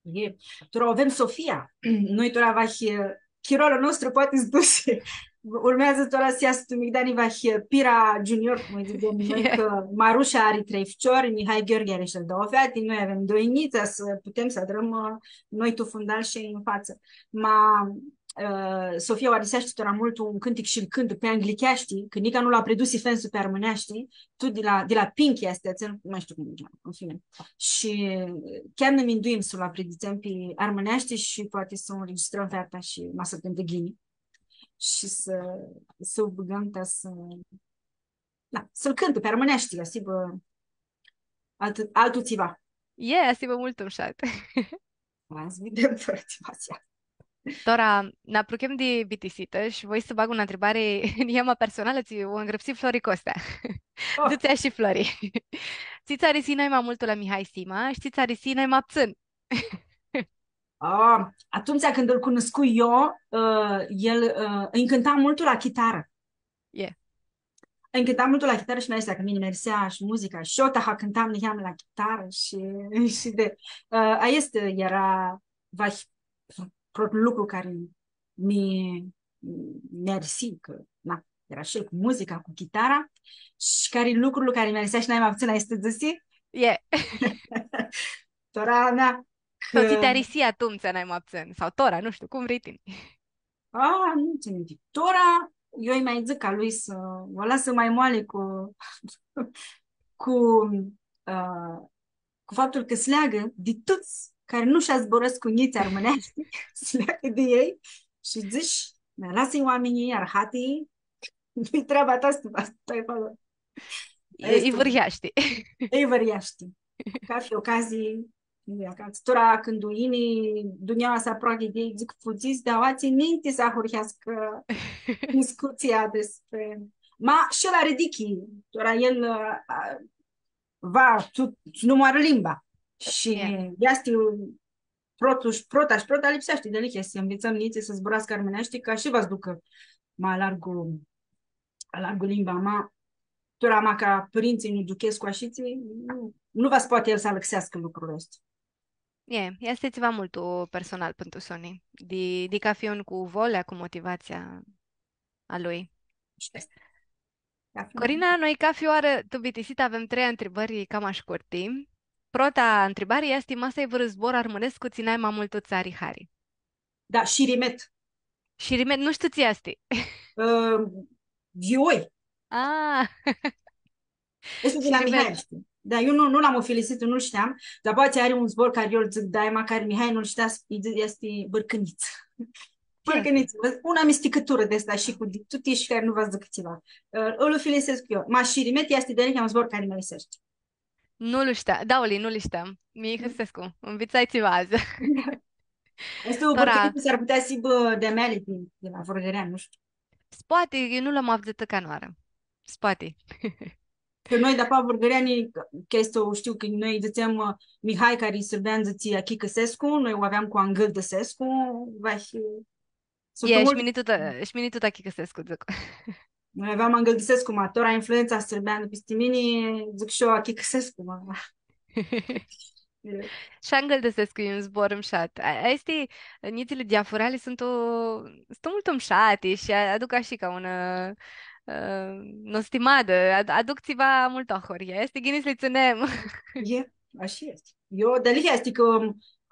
E, tora avem Sofia. Noi tora va, e, chirolu a nostru poati s-dusi. Urmeadzã tora s-easã tu migdani, va, e, Pira Junior, cum lji dzãtsem noi, cã Marusha ari trei ficiori, Mihai Gheorghe ari shi el dauã feati, noi avem doi njits, s-putem s-adrãm, ã, noi tu fundal shi tu fatsã. Ma, ã, Sofia u ariseashti tora multu un cãntic shi-l cãntã pi anglicheashti, cã nica nu lu apridusi fensu pi armãneashti, tu di la, di la Pink easti, atsel, nu mai shtiu cum e, în fine. Shi chiar nã minduim s-lu apridutsem pi armãneashti shi poati s-u înregistrăm feata shi ma s-cãntã ghini. Shi s-, s-u bãgãm ta s-, da, s-lu cãntã pi armãneashti, s-aibã altu, altu tsiva. E, s-aibã multu mshat. Hai s-videm tora tsiva s-easã. Tora, nã apruchem di bitisitã shi voi s-bag unã ntribari, niheamã personalã, tsi u ngrãpsi Flori Costea. Oh. Dzãtsi ashi Flori. Tsi tsã arisi nai ma multu la Mihai Sima shi tsi tsã arisi nai ma ptsãn? Ah, atumtsea cãndu lu cunuscui eu, ã, el, ã, nj-cãnta multu la chitarã. E. Nj-cãnta multu la chitarã shi mi-arisea cã mini mi-arisea shi muzica shi eu taha cãntam niheamã la chitarã shi, shi di, ã, aestã eara, va, protlu lucru cari mi, mi-arisi, cã, na, eara shi el cu muzica, cu chitara, shi cari lucrul cari mi-arisea shi nai ma ptsãn, aestã dzãsi? E. Tora mea, sau tsi ti arisi atumtsea nai ma ptsãn, sau tora, nu shtiu, cum vrei tini. A, nu tsãn minti. Tora, eu lji ma dzãc a lui s-u alasã ma moali cu, cu, ã, cu faptul cã s-leagã di tuts cari nu sh-zburãscu nitsi armãneashti, s-leagã di elj shi dzãts, nã alasã oaminjlji arhati, nu-i treaba ta s-, s-tai aclo. E, aestã lji vãryeashti. Lji vãryeashti. Cathi ocazii, nu e acasã. Tora cãndu yini dunjaua s-aproapi di elj, dzãc, fudzits di aoatsi ninti s-ahurheascã discutsia despre... Ma shi la Ridichi, tora el, a, va, tu, tu nu moarã limba. Shi easti protlu, prota shi prota lipseashti dealihea s-nvitsãm nitsi s-zburascã armãneashti, ca shi va s-ducã ma largu, ma largu limba, ma tora ma ca pãrintsãlj nu duchescu ashitsi, nu, nu va s-poati el s-alãxeascã lucrul aestu. E, easti tsiva multu personal pãn tu soni, di, di cafi un cu volea, cu motivatsia a lui. Shi aestã. Cafi un. Corina, noi cafi oarã tu bitisitã avem trei ntribãri cama shcurti. Prota ntribari easti, ma s-ai vãrã zbor armãnescu tsi nai ma multu tsã ari hari? Da, shirimet. Shirimet, nu shtiu tsi easti. Ã, vioi. Ah. Easti di la Mihai, shtii? Da, eu nu, nu l-am ufilisitã, nu-l shteam, dar poati ari un zbor cari eu lu dzãc daima, cari Mihai nu-l shtea, s-, lji dzã-, easti bãrcãnitsã. Bãrcãnitsã, un amisticãturã di aestã shi cu di-, tuti shi cari nu va s-dzãcã tsiva. Ã, lu ufilisescu eu. Ma shirimet easti dealihea un zbor cari mi ariseashti. Nu lu shtea, dauli, nu li shteam. Mi hãrsescu, nvitsai tsiva adzã. Easti un... Tora, bãrcãnitsã, s-ar putea s-hibã di-a meali di, di la vãrgãreanj, nu shtiu. S-poati, eu nu lu am avdzãtã canãoarã. S-poati. Cã noi, di-apoea vãrgãreanjlji, cã easti, shtiu cã noi dzãtsem, ã, Mihai, cari sãrbean dzãtsi achicãsescu, noi u aveam cu angãldãsescu, va shi... Suntu multi. E, shi mini tut, shi mini tut achicãsescu, dzãc. Noi aveam angãldãsescu, ma tora influentsa sãrbeanã pisti mini, dzãc shi eu achicãsescu, ma. E. Shi angãldãsescu e un zbor mshat. A, aesti, nitsili diafurali suntu, suntu multu mshati shi a-, aduc ashi ca unã, ã, nostimadã, ad-, aduc tsiva multu ahoryea. Easti ghini s-li tsãnem. E, ashi easti. Eu, dealihea easti cã,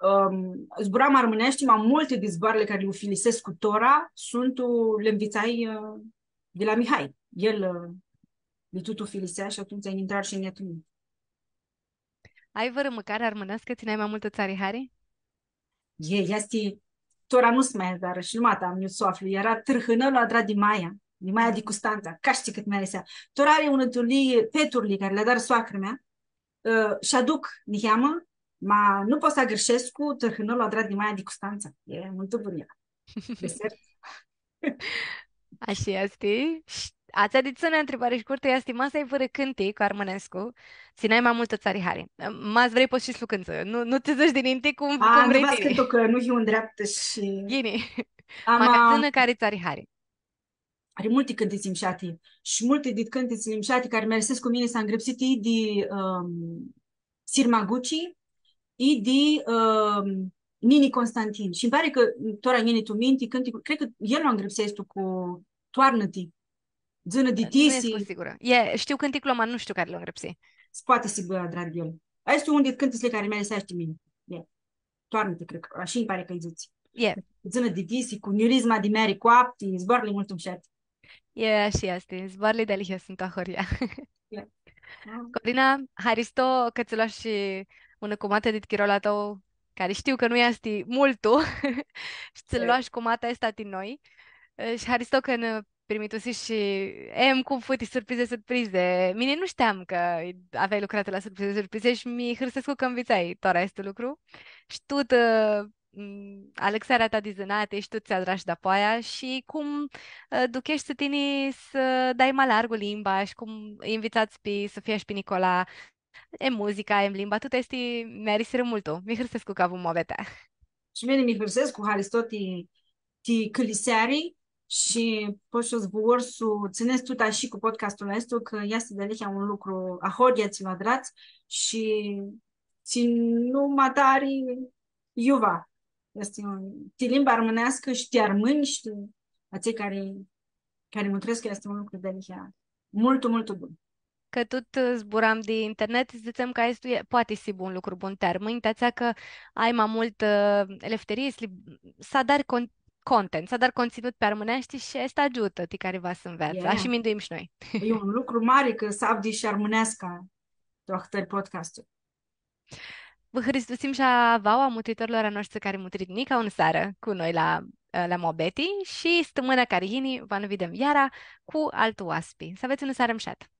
ãm, zburam armãneashti, ma multi di zboarãli cari li ufilisescu tora suntu, li nvitsai, ã, di la Mihai. El, ã, li tut ufilisea shi atumtsea nj-intrarã shi njia tu minti. Ai vãrã mãcari armãneascã tsi nai ma multu tsã ari hari? E, easti, tora nu s-ma adarã shi lumata, am iu s-u aflu. Eara tãrhãnãlu adrat di maia, di maia di Custantsa, ca shtii cãt mi arisea. Tora ari unã turlii, peturli cari li adarã soacrã mea, ã, shi aduc niheamã, Ma nu pot s-agãrshescu tãrhãnãlu adrat di maia di Custantsa. E multu bun. Desert. Ashi easti. Shi atsea dit soni ntribari shcurtã easti, ma s-ai vãrã cãntic armãnescu, tsi nai ma multu tsã ari hari. Ma s-vrei pots shi s-lu cãntsã. Nu, nu ti dzãsh dininti cum, a, cum nu vrei va tini. S-cãntu cã nu hiu ndreaptã shi... Ghini. Ma ca tsãnã cari tsã ari hari. Ari multi cãntitsi mshati. Shi multi dit cãntitsli mshati cari mi arisescu mini s-angrãpsiti di, ãm, Sirma Guci, i di, ãm, Nini Constantin. Shi nji pari cã tora nj-yini tu minti, cãnticlu, cred cã el lu angrãpsea aestu cu Toarnã-ti. Dzãnã di... Nu escu tisi sigurã. E, shtiu cãnticlu, ma nu shtiu cari lu angrãpsi. S-poati s-hibã adrat di el. Aestu un dit cãntitsli cari mi ariseashti mini. E. Toarnã-ti, cred cã ashi nji pari cã-lj dzãtsi. E. Dzãnã di tisi, cu njurizma di meari coapti, zboarãli multu mshati. E, ashi easti. Zboarãli dealihea suntu ahoryea. E. Corina, haristo cã tsã loashi unã cumatã dit chirolu a tãu, cari shtiu cã nu easti multu, shi tsã loashi cumata aestã ti noi. E, shi haristo cã nã primitusishi shi, em, cum fu ti Surprize, Surprize. Mini nu shteam cã aveai lucratã la Surprize, Surprize shi mi hãrsescu cã nvitsai tora aestu lucru. Shi tut, ã, m, alãxearea ta di zãnati shi tut tsi adrash dapoaia shi cum, ã, ducheshti tini s-dai ma largu limba shi cum nvitsats pi Sofia shi pi Nicola, em, muzica, em, limba, tuti aesti mi arisirã multu. Mi hãrsescu cã avum muabetea. Shi mini mi hãrsescu, haristo ti, ti cãliseari shi pot s-vã ursu, tsãnets tut ashi cu podcastul aestu, cã easti dealihea un lucru ahoryea tsi lu adrats shi tsi nu ma ari iuva. Easti un, ti limba armãneascã shi ti armãnj shi ti atselj cari, cari mutrescu, easti un lucru dealihea multu, multu bun. Cã tut, ã, zburam di internet, dzãtsem cã aestu e, poati s-hibã un lucru bun ti armãnj, ti atsea cã ai ma multã, ã, lefterii, s-li, s-adari con-, content, s-adari conținut pi armãneashti shi aestã agiutã ti cari va s-nveatsã. E. Ashi minduim shi noi. E un lucru mari cã s-avdi shi armãneasca tu ahtãri podcasturi. Vã hãristusim shi a vauã, a mutritorlor a noshtri cari mutrit nica unã searã cu noi la, la muabeti shi stãmãna cari yini va nã videm iara cu altu oaspi. S-avets unã searã mshatã!